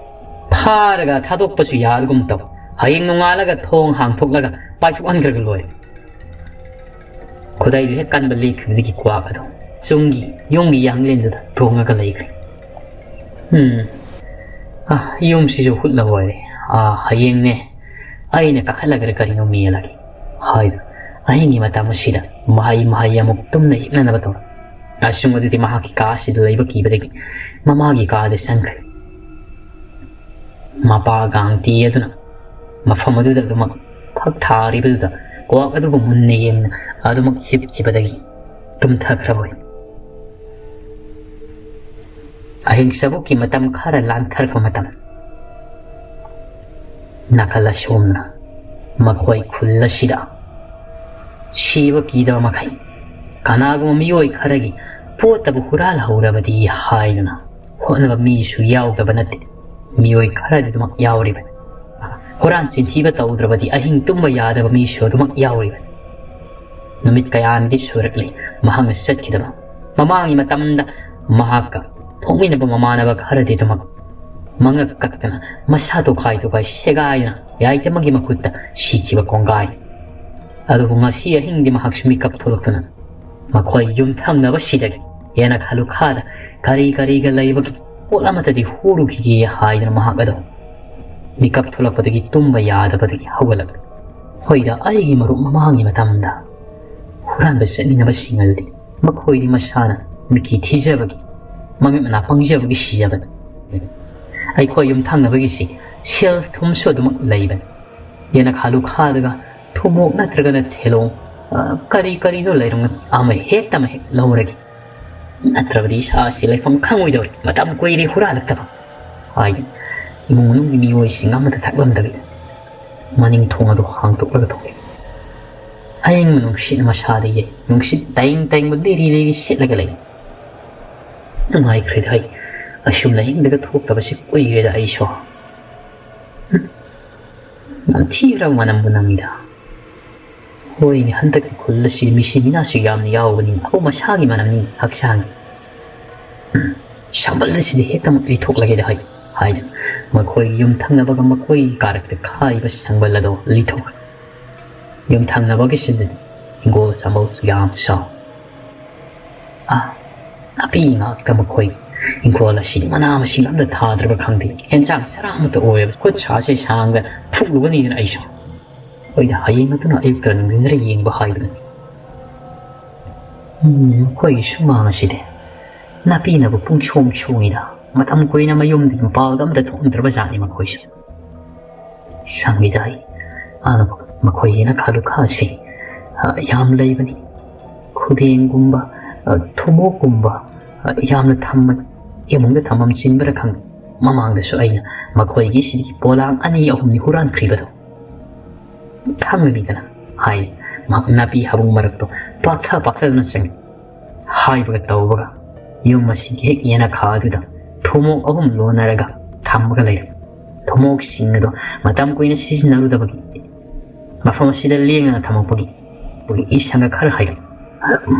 ꯐꯥꯔꯒ ꯊꯥꯗꯣꯛꯄꯁꯨ ꯌꯥꯗꯒꯨꯝ ꯇꯧ꯫ ꯍꯌꯦꯡ ꯅꯣꯡꯉꯥꯜꯂꯒ ꯊꯣꯡ ꯍꯥꯡꯊꯣꯛꯂꯒ ꯄꯥꯏꯊꯣꯛꯍꯟꯈ꯭ꯔꯒ ꯂꯣꯏꯔꯦ꯫" ꯈꯨꯗꯩꯗꯨ ꯍꯦꯛ ꯀꯟꯕ ꯂꯦꯞꯈꯤꯕꯗꯒꯤ ꯀ꯭ꯋꯥꯛ ꯑꯗꯨ ꯆꯨꯡꯒꯤ ꯌꯨꯝꯒꯤ ꯌꯥꯡꯂꯦꯟꯗꯨꯗ ꯇꯣꯡꯉꯒ ꯂꯩꯈ꯭ꯔꯦ꯫ ꯎꯝ, ꯑ, ꯌꯨꯝꯁꯤꯁꯨ ꯍꯨꯠꯂꯕ ꯑꯣꯏꯔꯦ꯫ ꯑ, ꯍꯌꯦꯡꯅꯦ ꯑꯩꯅ ꯀꯥꯈꯠꯂꯒ ꯀꯔꯤꯅꯣ ꯃꯦꯜꯂꯒꯦ ꯍꯥꯏꯗꯨꯅ ꯑꯍꯤꯡꯒꯤ ꯃꯇꯝ ꯑꯁꯤꯗ ꯃꯍꯩ ꯃꯍꯩ ꯑꯃꯨꯛ ꯇꯨꯝꯅ ꯍꯤꯞꯅꯅꯕ ꯇꯧꯔꯦ꯫ ꯑꯁꯨꯝ ꯑꯗꯨꯗꯤ ꯃꯍꯥꯛꯀꯤ ꯀꯥ ꯑꯁꯤꯗ ꯂꯩꯕ ꯀꯤꯕꯗꯒꯤ ꯃꯃꯥꯒꯤ ꯀꯥꯗ ꯆꯪꯈ꯭ꯔꯦ꯫ ꯃꯄꯥ ꯒꯥꯡꯇꯤ ꯑꯗꯨꯅ ꯃꯐꯝ ꯑꯗꯨꯗ ꯑꯗꯨꯃꯛ ꯐꯛ ꯊꯥꯔꯤꯕꯗꯨꯗ ꯀ꯭ꯋꯥꯛ ꯑꯗꯨꯕꯨ ꯃꯨꯟꯅ ꯌꯦꯡꯅ ꯑꯗꯨꯃꯛ ꯍꯤꯞꯈꯤꯕꯗꯒꯤ ꯇꯨꯝꯊꯈ꯭ꯔꯕ ꯑꯣꯏ꯫ ꯑꯍꯤꯡ ꯆꯕꯨꯛꯀꯤ ꯃꯇꯝ ꯈꯔ ꯂꯥꯟꯊꯔꯛꯄ ꯃꯇꯝ, ꯅꯥꯀꯜ ꯑꯁꯣꯝꯅ ꯃꯈꯣꯏ ꯈꯨꯜ ꯑꯁꯤꯗ ꯁꯤꯕ ꯀꯤꯗꯕ ꯃꯈꯩ ꯀꯅꯥꯒꯨꯝꯕ ꯃꯤꯑꯣꯏ ꯈꯔꯒꯤ ꯄꯣꯠꯇꯕꯨ ꯍꯨꯔꯥꯜꯍꯧꯔꯕꯗꯤ ꯍꯥꯏꯗꯨꯅ ꯍꯣꯠꯅꯕ ꯃꯤꯁꯨ ꯌꯥꯎꯗꯕ ꯅꯠꯇꯦ꯫ ꯃꯤꯑꯣꯏ ꯈꯔꯗꯤ ꯑꯗꯨꯃꯛ ꯌꯥꯎꯔꯤꯕꯅꯤ꯫ ꯍꯨꯔꯥꯟ ꯆꯤꯟꯊꯤꯕ ꯇꯧꯗ꯭ꯔꯕꯗꯤ ꯑꯍꯤꯡ ꯇꯨꯝꯕ ꯌꯥꯗꯕ ꯃꯤꯁꯨ ꯑꯗꯨꯃꯛ ꯌꯥꯎꯔꯤꯕꯅꯤ꯫ ꯅꯨꯃꯤꯠ ꯀꯌꯥꯅꯤꯗꯤ ꯁꯨꯔꯛꯂꯤ ꯃꯍꯥꯛꯅ ꯆꯠꯈꯤꯗꯕ꯫ ꯃꯃꯥꯡꯒꯤ ꯃꯇꯝꯗ ꯃꯍꯥꯛꯀ ꯊꯣꯛꯃꯤꯟꯅꯕ ꯃꯃꯥꯟꯅꯕ ꯈꯔꯗꯤ ꯑꯗꯨꯃꯛ ꯃꯉꯛ ꯀꯛꯇꯅ ꯃꯁꯥ ꯇꯣꯈꯥꯏ ꯇꯣꯈꯥꯏ ꯁꯦꯒꯥꯏꯗꯨꯅ ꯌꯥꯏꯇꯃꯒꯤ ꯃꯈꯨꯠꯇ ꯁꯤꯈꯤꯕ ꯀꯣꯡꯒꯥꯏ꯫ ꯑꯗꯨꯕꯨ ꯉꯁꯤ ꯑꯍꯤꯡꯗꯤ ꯃꯍꯥꯛꯁꯨ ꯃꯤꯀꯞ ꯊꯣꯛꯂꯛꯇꯨꯅ ꯃꯈꯣꯏ ꯌꯨꯝꯊꯪꯅꯕꯁꯤꯗꯒꯤ ꯌꯦꯅꯈꯥ ꯂꯨꯈꯥꯗ ꯀꯔꯤ ꯀꯔꯤꯒ ꯂꯩꯕꯒꯤ ꯄꯣꯠ ꯑꯃꯠꯇꯗꯤ ꯍꯨꯔꯨꯈꯤꯒꯦ ꯍꯥꯏꯗꯨꯅ ꯃꯍꯥꯛ ꯑꯗꯨ ꯃꯤꯀꯞ ꯊꯣꯛꯂꯛꯄꯗꯒꯤ ꯇꯨꯝꯕ ꯌꯥꯗꯕꯗꯒꯤ ꯍꯧꯒꯠꯂꯛꯂꯤ꯫ ꯍꯣꯏꯗ, ꯑꯩꯒꯤ ꯃꯔꯨꯞ ꯃꯃꯥꯡꯒꯤ ꯃꯇꯝꯗ ꯍꯨꯔꯥꯟꯕ ꯆꯠꯃꯤꯟꯅꯕꯁꯤꯡ ꯑꯗꯨꯗꯤ ꯃꯈꯣꯏꯗꯤ ꯃꯁꯥꯅ ꯃꯤꯀꯤ ꯊꯤꯖꯕꯒꯤ, ꯃꯃꯤꯠ ꯃꯅꯥ ꯄꯪꯖꯕꯒꯤ ꯁꯤꯖꯕꯅꯤ꯫ ꯑꯩꯈꯣꯏ ꯌꯨꯝꯊꯪꯅꯕꯒꯤꯁꯤ ꯁꯦꯜ ꯊꯨꯝꯁꯨ ꯑꯗꯨꯃꯛ ꯂꯩꯕꯅꯤ꯫ ꯌꯦꯅꯈꯥ ꯂꯨꯈꯥꯗꯒ ꯊꯨꯝꯃꯣꯛ ꯅꯠꯇ꯭ꯔꯒꯅ ꯊꯦꯂꯣꯡ, ꯑ, ꯀꯔꯤ ꯀꯔꯤꯅꯣ ꯂꯩꯔꯝꯒꯅꯤ, ꯑꯃ ꯍꯦꯛꯇ ꯑꯃ ꯍꯦꯛ ꯂꯧꯔꯒꯦ꯫ ꯅꯠꯇ꯭ꯔꯕꯗꯤ ꯏꯁꯥꯁꯤ ꯂꯩꯐꯝ ꯈꯪꯉꯣꯏꯗꯧꯔꯤ꯫ ꯃꯇꯝ ꯀꯨꯏꯔꯦ ꯍꯨꯔꯥꯜꯂꯛꯇꯕ꯫ ꯍꯥꯏꯗꯨꯅ ꯏꯃꯨꯡ ꯃꯅꯨꯡꯒꯤ ꯃꯤꯑꯣꯏꯁꯤꯡ ꯑꯃꯠꯇ ꯊꯛꯂꯝꯗꯕꯤꯗ ꯃꯅꯤꯡ ꯊꯣꯡ ꯑꯗꯨ ꯍꯥꯡꯗꯣꯛꯂꯒ ꯊꯣꯛꯂꯛꯏ꯫ ꯑꯌꯤꯡꯕ ꯅꯨꯡꯁꯤꯠꯅ ꯃꯁꯥꯗ ꯌꯩ꯫ ꯅꯨꯡꯁꯤꯠ ꯇꯥꯏꯪ ꯇꯥꯏꯪꯕ ꯂꯤꯔꯤ ꯂꯤꯔꯤ ꯁꯤꯠꯂꯒ ꯂꯩ꯫ ꯅꯨꯡꯉꯥꯏꯈ꯭ꯔꯦꯗ ꯑꯩ꯫ ꯑꯁꯨꯝꯅ ꯑꯍꯤꯡꯗꯒ ꯊꯣꯛꯇꯕꯁꯤ ꯀꯨꯏꯔꯦꯗ ꯑꯩꯁꯨ꯫ ꯅꯝꯊꯤꯈ꯭ꯔꯕ ꯃꯅꯝꯕꯨ ꯅꯝꯃꯤꯗ꯫ ꯍꯣꯏꯅꯦ, ꯍꯟꯗꯛꯇꯤ ꯈꯨꯜ ꯑꯁꯤ ꯃꯤꯁꯤ ꯃꯤꯅꯥꯁꯨ ꯌꯥꯝꯅ ꯌꯥꯎꯕꯅꯤ, ꯑꯍꯧ ꯃꯁꯥꯒꯤ ꯃꯅꯝꯅꯤ ꯍꯛꯆꯥꯡꯒꯤ꯫ ꯎꯝ, ꯁꯝꯕꯜ ꯑꯁꯤꯗꯤ ꯍꯦꯛꯇꯃꯛ ꯂꯤꯊꯣꯛꯂꯒꯦꯗ ꯍꯥꯏ ꯍꯥꯏꯗꯨꯅ ꯃꯈꯣꯏꯒꯤ ꯌꯨꯝ ꯊꯪꯅꯕꯒ ꯃꯈꯣꯏꯒꯤ ꯀꯥꯔꯛꯇ ꯈꯥꯔꯤꯕ ꯁꯝꯕꯜ ꯑꯗꯣ ꯂꯤꯊꯣꯛꯈ꯭ꯔꯦ꯫ ꯌꯨꯝ ꯊꯪꯅꯕꯒꯤꯁꯤꯗꯗꯤ ꯍꯤꯡꯒꯣꯜ ꯁꯝꯕꯜꯁꯨ ꯌꯥꯝ ꯆꯥꯎ꯫ ꯑꯥ, ꯅꯥꯄꯤ ꯉꯥꯛꯇ ꯃꯈꯣꯏ꯫ ꯍꯤꯡꯈꯣꯜ ꯑꯁꯤꯗꯤ ꯃꯅꯥ ꯃꯁꯤꯡ ꯑꯝꯇ ꯊꯥꯗ꯭ꯔꯕ ꯈꯪꯗꯦ꯫ ꯍꯦꯟꯖꯥꯡ ꯆꯔꯥ ꯑꯃꯠꯇ ꯑꯣꯏꯔꯕ ꯈꯨꯠ ꯁꯥꯁꯦ ꯁꯥꯡꯗ ꯐꯨꯛꯂꯨꯒꯅꯤꯗꯅ ꯑꯩꯁꯨ꯫ ꯑꯩꯅ ꯍꯌꯦꯡ ꯑꯗꯨꯅ ꯑꯌꯨꯛꯇ ꯅꯨꯡꯊꯤꯟꯗ ꯌꯦꯡꯕ ꯍꯥꯏꯕꯅꯤ꯫ ꯎꯝ, ꯃꯈꯣꯏꯒꯤ ꯁꯨꯃꯥꯡ ꯑꯁꯤꯗꯤ ꯅꯥꯄꯤꯅꯕꯨ ꯄꯨꯡꯁꯣꯡ ꯁꯣꯡꯉꯤꯗ꯫ ꯃꯇꯝ ꯀꯨꯏꯅ ꯃꯌꯨꯝꯗꯒꯤ ꯃꯄꯥꯜꯗ ꯑꯝꯇ ꯊꯣꯛꯑꯝꯗ꯭ꯔꯕ ꯖꯥꯠꯅꯤ ꯃꯈꯣꯏꯁꯨ꯫ ꯁꯪꯉꯤꯗ ꯑꯩ꯫ ꯑꯥ, ꯃꯈꯣꯏꯒꯤꯅ ꯈꯥ ꯂꯨꯈꯥꯁꯤ, ꯑ, ꯌꯥꯝ ꯂꯩꯕꯅꯤ꯫ ꯈꯨꯗꯦꯡꯒꯨꯝꯕ, ꯑ, ꯊꯨꯝꯃꯣꯛꯀꯨꯝꯕ, ꯑ, ꯌꯥꯝꯅ ꯊꯝꯕꯅꯤ꯫ ꯏꯃꯨꯡꯗ ꯊꯝꯐꯝ ꯆꯤꯟꯕꯔꯥ ꯈꯪꯗꯦ꯫ ꯃꯃꯥꯡꯗꯁꯨ ꯑꯩꯅ ꯃꯈꯣꯏꯒꯤ ꯁꯤꯗꯒꯤ ꯄꯣꯂꯥꯡ ꯑꯅꯤ ꯑꯍꯨꯝꯅꯤ ꯍꯨꯔꯥꯟꯈ꯭ꯔꯤꯕꯗꯣ꯫ ꯈꯪꯒꯅꯤꯗꯅ ꯍꯥꯏ꯫ ꯃꯍꯥꯛ ꯅꯥꯄꯤ ꯍꯥꯕꯨꯡ ꯃꯔꯛꯇꯣ ꯄꯥꯛꯊ ꯄꯥꯛꯊꯗꯨꯅ ꯆꯪꯉꯤ꯫ ꯍꯥꯏꯕꯒ ꯇꯧꯕꯒ ꯌꯨꯝ ꯑꯁꯤꯒꯤ ꯍꯦꯛ ꯌꯦꯅꯈꯥ ꯑꯗꯨꯗ ꯊꯨꯝꯃꯣꯛ ꯑꯍꯨꯝ ꯂꯣꯟꯅꯔꯒ ꯊꯝꯃꯒ ꯂꯩꯔꯝꯃꯤ꯫ ꯊꯨꯝꯃꯣꯛꯁꯤꯡ ꯑꯗꯣ ꯃꯇꯝ ꯀꯨꯏꯅ ꯁꯤꯖꯤꯟꯅꯔꯨꯗꯕꯒꯤ ꯃꯐꯝ ꯑꯁꯤꯗ ꯂꯦꯡꯗꯅ ꯊꯝꯃꯛꯄꯒꯤ ꯏꯁꯪꯒ ꯈꯔ ꯍꯥꯏꯔꯝꯃꯤ꯫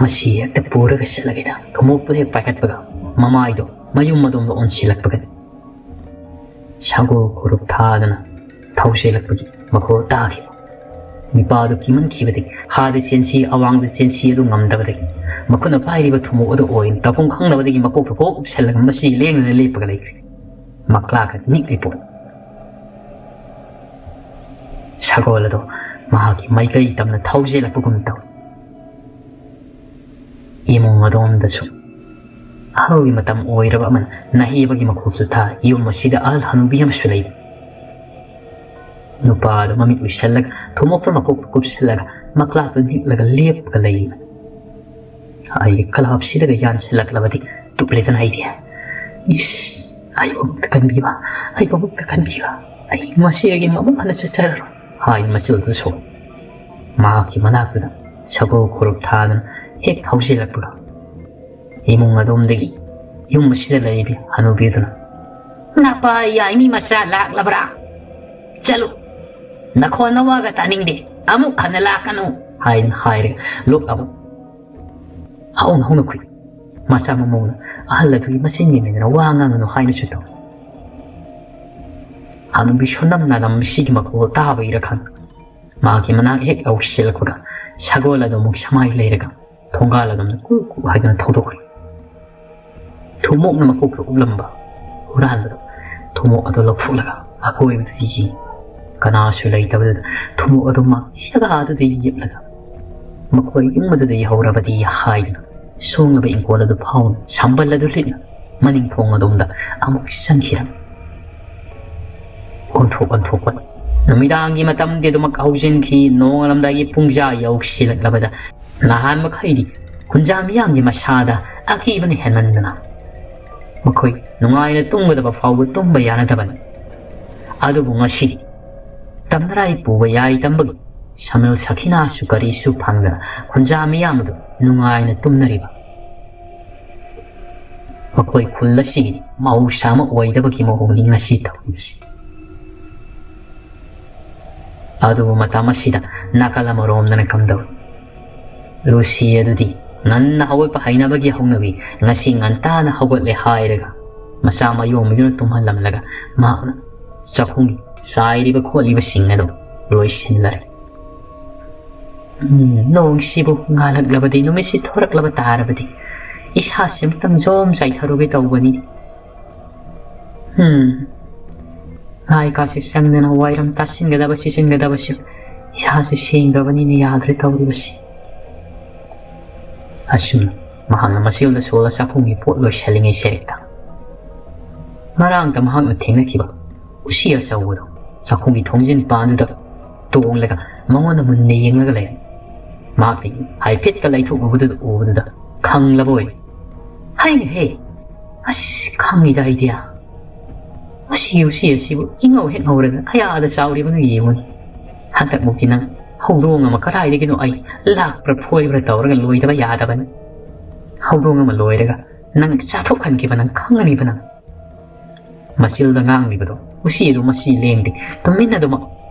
ꯃꯁꯤ ꯍꯦꯛꯇ ꯄꯨꯔꯒ ꯆꯠꯂꯒꯦꯗ꯫ ꯊꯨꯝꯃꯣꯛꯇꯣ ꯍꯦꯛ ꯄꯥꯏꯈꯠꯄꯒ ꯃꯃꯥꯏꯗꯣ ꯃꯌꯨꯝ ꯑꯗꯣꯝꯗ ꯑꯣꯟꯁꯤꯜꯂꯛꯄꯒꯅꯤ꯫ ꯁꯒꯣꯜ ꯈꯨꯔꯨꯞ ꯊꯥꯗꯅ ꯊꯧꯖꯤꯜꯂꯛꯄꯒꯤ ꯃꯈꯣꯜ ꯇꯥꯈꯤꯕ꯫ ꯅꯤꯄꯥꯗꯨ ꯀꯤꯃꯟꯈꯤꯕꯗꯒꯤ ꯈꯥꯗ ꯆꯦꯟꯁꯤ ꯑꯋꯥꯡꯗ ꯆꯦꯟꯁꯤ ꯑꯗꯨ ꯉꯝꯗꯕꯗꯒꯤ ꯃꯈꯨꯠꯅ ꯄꯥꯏꯔꯤꯕ ꯊꯨꯝꯃꯣꯛ ꯑꯗꯨ ꯑꯣꯏꯅ ꯇꯧꯐꯝ ꯈꯪꯗꯕꯗꯒꯤ ꯃꯀꯣꯛꯇ ꯀꯣꯛ ꯎꯞꯁꯜꯂꯒ ꯃꯁꯤ ꯂꯦꯡꯗꯅ ꯂꯦꯞꯄꯒ ꯂꯩꯈ꯭ꯔꯦ꯫ ꯃꯀ꯭ꯂꯥꯛꯀ ꯅꯤꯛꯂꯤ ꯄꯣꯠ꯫ ꯁꯒꯣꯜ ꯑꯗꯣ ꯃꯍꯥꯛꯀꯤ ꯃꯥꯏꯀꯩ ꯇꯝꯅ ꯊꯧꯖꯤꯜꯂꯛꯄꯒꯨꯝ ꯇꯧꯏ꯫ ꯏꯃꯨꯡ ꯑꯗꯣꯝꯗꯁꯨ ꯑꯍꯜꯒꯤ ꯃꯇꯝ ꯑꯣꯏꯔꯕ ꯑꯃꯅ ꯅꯥꯍꯦꯕꯒꯤ ꯃꯈꯣꯜꯁꯨ ꯊꯥ꯫ ꯌꯨꯝ ꯑꯁꯤꯗ ꯑꯍꯜ ꯍꯅꯨꯕꯤ ꯑꯃꯁꯨ ꯂꯩ꯫ ꯅꯨꯄꯥꯗꯨ ꯃꯃꯤꯠ ꯎꯏꯁꯜꯂꯒ ꯊꯨꯝꯃꯣꯛꯇꯨ ꯃꯀꯣꯛꯇ ꯀꯨꯞꯁꯤꯜꯂꯒ ꯃꯀ꯭ꯂꯥꯛꯇꯨ ꯅꯤꯛꯂꯒ ꯂꯦꯞꯄꯒ ꯂꯩ꯫ ꯑꯩꯒꯤ ꯀꯂꯥꯞꯁꯤꯗꯒ ꯌꯥꯟꯁꯤꯜꯂꯛꯂꯕꯗꯤ ꯇꯨꯞꯂꯦꯗꯅ ꯑꯩꯗꯤ꯫ ꯏꯁ, ꯑꯩꯕꯨ ꯑꯃꯨꯛꯇ ꯀꯟꯕꯤꯕ, ꯑꯩꯕꯨ ꯑꯃꯨꯛꯇ ꯀꯟꯕꯤꯕ꯫ ꯑꯩ ꯃꯁꯤ ꯑꯩꯒꯤ ꯃꯃꯥ ꯍꯥꯟꯅ ꯆꯠꯆꯔꯔꯣꯏ꯫ ꯍꯥꯏ ꯃꯆꯤꯜꯗꯨ ꯁꯣꯛ꯫ ꯃꯍꯥꯛꯀꯤ ꯃꯅꯥꯛꯇꯨꯗ ꯁꯒꯣꯜ ꯈꯨꯔꯨꯞ ꯊꯥꯗꯨꯅ ꯍꯦꯛ ꯊꯧꯖꯤꯜꯂꯛꯄꯒ ꯏꯃꯨꯡ ꯑꯗꯣꯝꯗꯒꯤ ꯌꯨꯝ ꯑꯁꯤꯗ ꯂꯩꯔꯤꯕꯤ ꯍꯅꯨꯕꯤꯗꯨꯅ, "ꯅꯄꯥ ꯌꯥꯏꯃꯤ ꯃꯆꯥ ꯂꯥꯛꯂꯕ꯭ꯔꯥ? ꯆꯠꯂꯨ, "ꯅꯈꯣꯟ ꯅꯋꯥꯒ ꯇꯥꯅꯤꯡꯗꯦ, ꯑꯃꯨꯛ ꯍꯟꯅ ꯂꯥꯛꯀꯅꯨ!" ꯍꯥꯏꯅ ꯍꯥꯏꯔꯒ ꯂꯣꯛ ꯑꯃꯨꯛ ꯍꯧꯅ ꯍꯧꯅ ꯈꯨꯏ꯫ ꯃꯆꯥ ꯃꯃꯧꯅ ꯑꯍꯜ ꯑꯗꯨꯒꯤ ꯃꯆꯤꯟ ꯌꯦꯡꯃꯤꯟꯅꯅ ꯋꯥ ꯉꯥꯡꯒꯅꯨ ꯍꯥꯏꯅꯁꯨ ꯇꯧꯏ꯫ ꯍꯅꯨꯕꯤ ꯁꯣꯟꯅꯝ ꯅꯥꯂꯝ ꯁꯤꯒꯤ ꯃꯈꯣꯜ ꯇꯥꯕꯒꯤꯔ ꯈꯪꯗꯦ, ꯃꯥꯒꯤ ꯃꯅꯥꯛ ꯍꯦꯛ ꯌꯧꯁꯤꯜꯂꯛꯄꯒ ꯁꯒꯣꯜ ꯑꯗꯨ ꯑꯃꯨꯛ ꯁꯃꯥꯏ ꯂꯩꯔꯒ ꯊꯣꯡꯒꯥꯜ ꯑꯗꯣꯝꯗ ꯀꯨ ꯀꯨ ꯍꯥꯏꯗꯨꯅ ꯊꯧꯗꯣꯛꯈ꯭ꯔꯦ꯫ ꯊꯨꯝꯃꯣꯛꯅ ꯃꯀꯣꯛꯇ ꯎꯞꯂꯝꯕ ꯍꯨꯔꯥꯟꯕꯗꯣ ꯊꯨꯝꯃꯣꯛ ꯑꯗꯨ ꯂꯧꯊꯣꯛꯂꯒ ꯑꯀꯣꯏꯕꯗꯨꯗ ꯌꯦꯡꯉꯤ꯫ ꯀꯅꯥꯁꯨ ꯂꯩꯇꯕꯗꯨꯗ ꯊꯨꯝꯃꯣꯛ ꯑꯗꯨ ꯃꯥ ꯖꯒꯥꯗꯨꯗ ꯌꯦꯞꯂꯒ ꯃꯈꯣꯏ ꯌꯨꯝ ꯑꯗꯨꯗ ꯌꯧꯍꯧꯔꯕꯗꯤ ꯍꯥꯏꯗꯨꯅ ꯁꯣꯡꯂꯕ ꯏꯪꯀꯣꯜ ꯑꯗꯨ ꯐꯥꯎꯅ ꯁꯝꯕꯜ ꯑꯗꯨ ꯂꯤꯠꯅ ꯃꯅꯤꯡ ꯊꯣꯡ ꯑꯗꯣꯝꯗ ꯑꯃꯨꯛ ꯆꯪꯈꯤꯔꯝꯃꯤ꯫ ꯑꯣꯟꯊꯣꯛ ꯑꯣꯟꯊꯣꯛꯄꯅꯤ꯫ ꯅꯨꯃꯤꯗꯥꯡꯒꯤ ꯃꯇꯝꯗꯤ ꯑꯗꯨꯃꯛ ꯍꯧꯖꯤꯟꯈꯤ꯫ ꯅꯣꯡꯉꯥꯜꯂꯝꯗꯥꯏꯒꯤ ꯄꯨꯡꯖꯥ ꯌꯧꯁꯤꯜꯂꯛꯂꯕꯗ ꯅꯍꯥꯟ ꯃꯈꯩꯗꯤ ꯈꯨꯟꯖꯥ ꯃꯤꯌꯥꯝꯒꯤ ꯃꯁꯥꯗ ꯑꯀꯤꯕꯅ ꯍꯦꯟꯃꯟꯗꯅ ꯃꯈꯣꯏ ꯅꯨꯡꯉꯥꯏꯅ ꯇꯨꯝꯒꯗꯕ ꯐꯥꯎꯕ ꯇꯨꯝꯕ ꯌꯥꯅꯗꯕꯅꯤ꯫ ꯑꯗꯨꯕꯨ ꯉꯁꯤꯗꯤ ꯇꯝꯅꯔꯥꯏ ꯄꯨꯕ ꯌꯥꯏ ꯇꯝꯕꯒꯤ ꯁꯃꯤꯜ ꯁꯈꯤꯅꯥꯁꯨ ꯀꯔꯤꯁꯨ ꯐꯪꯗꯅ ꯈꯨꯟꯖꯥ ꯃꯤꯌꯥꯝ ꯑꯗꯨ ꯅꯨꯡꯉꯥꯏꯅ ꯇꯨꯝꯅꯔꯤꯕ꯫ ꯃꯈꯣꯏ ꯈꯨꯜ ꯑꯁꯤꯒꯤꯗꯤ ꯃꯍꯧꯁꯥ ꯑꯃ ꯑꯣꯏꯗꯕꯒꯤ ꯃꯑꯣꯡꯅꯤ ꯉꯁꯤ ꯇꯧꯔꯤꯕꯁꯤ꯫ ꯑꯗꯨꯕꯨ ꯃꯇꯝ ꯑꯁꯤꯗ ꯅꯥꯀꯜ ꯑꯃꯔꯣꯝꯗꯅ ꯀꯝꯗꯧꯏ? ꯂꯨꯁꯤ ꯑꯗꯨꯗꯤ ꯉꯟꯅ ꯍꯧꯒꯠꯄ ꯍꯩꯅꯕꯒꯤ ꯍꯧꯅꯕꯤ ꯉꯁꯤ ꯉꯟꯇꯥꯅ ꯍꯧꯒꯠꯂꯦ ꯍꯥꯏꯔꯒ ꯃꯆꯥ ꯃꯌꯣꯝ ꯃꯌꯨꯝꯗ ꯇꯨꯝꯍꯜꯂꯝꯂꯒ ꯃꯍꯥꯛꯅ ꯆꯥꯛꯈꯨꯝꯒꯤ ꯆꯥꯏꯔꯤꯕ ꯈꯣꯠꯂꯤꯕꯁꯤꯡ ꯑꯗꯨ ꯂꯣꯏꯁꯤꯜꯂꯔꯦ꯫ ꯎꯝ, ꯅꯣꯡꯁꯤꯕꯨ ꯉꯥꯜꯂꯛꯂꯕꯗꯤ, ꯅꯨꯃꯤꯠꯁꯤ ꯊꯣꯔꯛꯂꯕ ꯇꯥꯔꯕꯗꯤ ꯏꯁꯥꯁꯤ ꯑꯃꯨꯛꯇꯪ ꯖꯣꯝ ꯆꯥꯏꯊꯔꯨꯒꯦ ꯇꯧꯕꯅꯤ꯫ ꯎꯝ, ꯂꯥꯏ ꯀꯥꯁꯦ ꯆꯪꯗꯅ ꯋꯥꯏꯔꯝ ꯇꯥꯁꯤꯟꯒꯗꯕ ꯁꯤꯖꯤꯟꯒꯗꯕꯁꯨ ꯏꯁꯥꯁꯦ ꯁꯦꯡꯗꯕꯅꯤꯅ ꯌꯥꯗ꯭ꯔꯦ ꯇꯧꯔꯤꯕꯁꯤ꯫ ꯑꯁꯨꯝꯅ ꯃꯍꯥꯛꯅ ꯃꯆꯤꯜꯗ ꯁꯣꯜꯂ ꯆꯥꯛꯈꯨꯝꯒꯤ ꯄꯣꯠ ꯂꯣꯏꯁꯤꯜꯂꯤꯉꯩ ꯁꯦꯔꯦꯛꯇ ꯉꯔꯥꯡꯗ ꯃꯍꯥꯛꯅ ꯊꯦꯡꯅꯈꯤꯕ ꯎꯆꯤ ꯑꯆꯧꯕꯗꯣ ꯆꯥꯛꯈꯨꯝꯒꯤ ꯊꯣꯡꯖꯤꯟ ꯄꯥꯟꯗꯨꯗ ꯇꯣꯡꯂꯒ ꯃꯉꯣꯟꯗ ꯃꯨꯟꯅ ꯌꯦꯡꯂꯒ ꯂꯩꯔꯝꯃꯤ꯫ ꯃꯍꯥꯛꯇꯤ ꯍꯥꯏꯐꯦꯠꯀ ꯂꯩꯊꯣꯛꯂꯨꯕꯗꯨꯗ ꯎꯕꯗꯨꯗ ꯈꯪꯂꯕ ꯑꯣꯏ꯫ "ꯍꯩꯅꯦꯍꯦ! ꯑꯁ, ꯈꯪꯉꯤꯗ ꯑꯩꯗꯤ꯫ ꯃꯁꯤ ꯎꯆꯤ ꯑꯁꯤꯕꯨ ꯏꯉꯧ ꯍꯦꯛ ꯉꯧꯔꯗꯅ ꯀꯌꯥꯗ ꯆꯥꯎꯔꯤꯕꯅꯣ ꯌꯦꯡꯉꯨꯅꯦ꯫ ꯍꯟꯗꯛꯃꯨꯛꯇꯤ ꯅꯪ ꯍꯧꯗꯣꯡ ꯑꯃ ꯀꯗꯥꯏꯗꯒꯤꯅꯣ ꯑꯩ ꯂꯥꯛꯄ꯭ꯔꯥ ꯐꯣꯏꯕ꯭ꯔꯥ ꯇꯧꯔꯒ ꯂꯣꯏꯗꯕ ꯌꯥꯗꯕꯅꯤ꯫ ꯍꯧꯗꯣꯡ ꯑꯃ ꯂꯣꯏꯔꯒ ꯅꯪ ꯆꯥꯊꯣꯛꯍꯟꯈꯤꯕ ꯅꯪ ꯈꯪꯒꯅꯤꯕ ꯅꯪ꯫" ꯃꯆꯤꯜꯗ ꯉꯥꯡꯂꯤꯕꯗꯣ ꯎꯆꯤ ꯑꯗꯨ ꯃꯁꯤ ꯂꯦꯡꯗꯦ꯫ ꯇꯨꯃꯤꯟꯅ ꯑꯗꯨꯃꯛ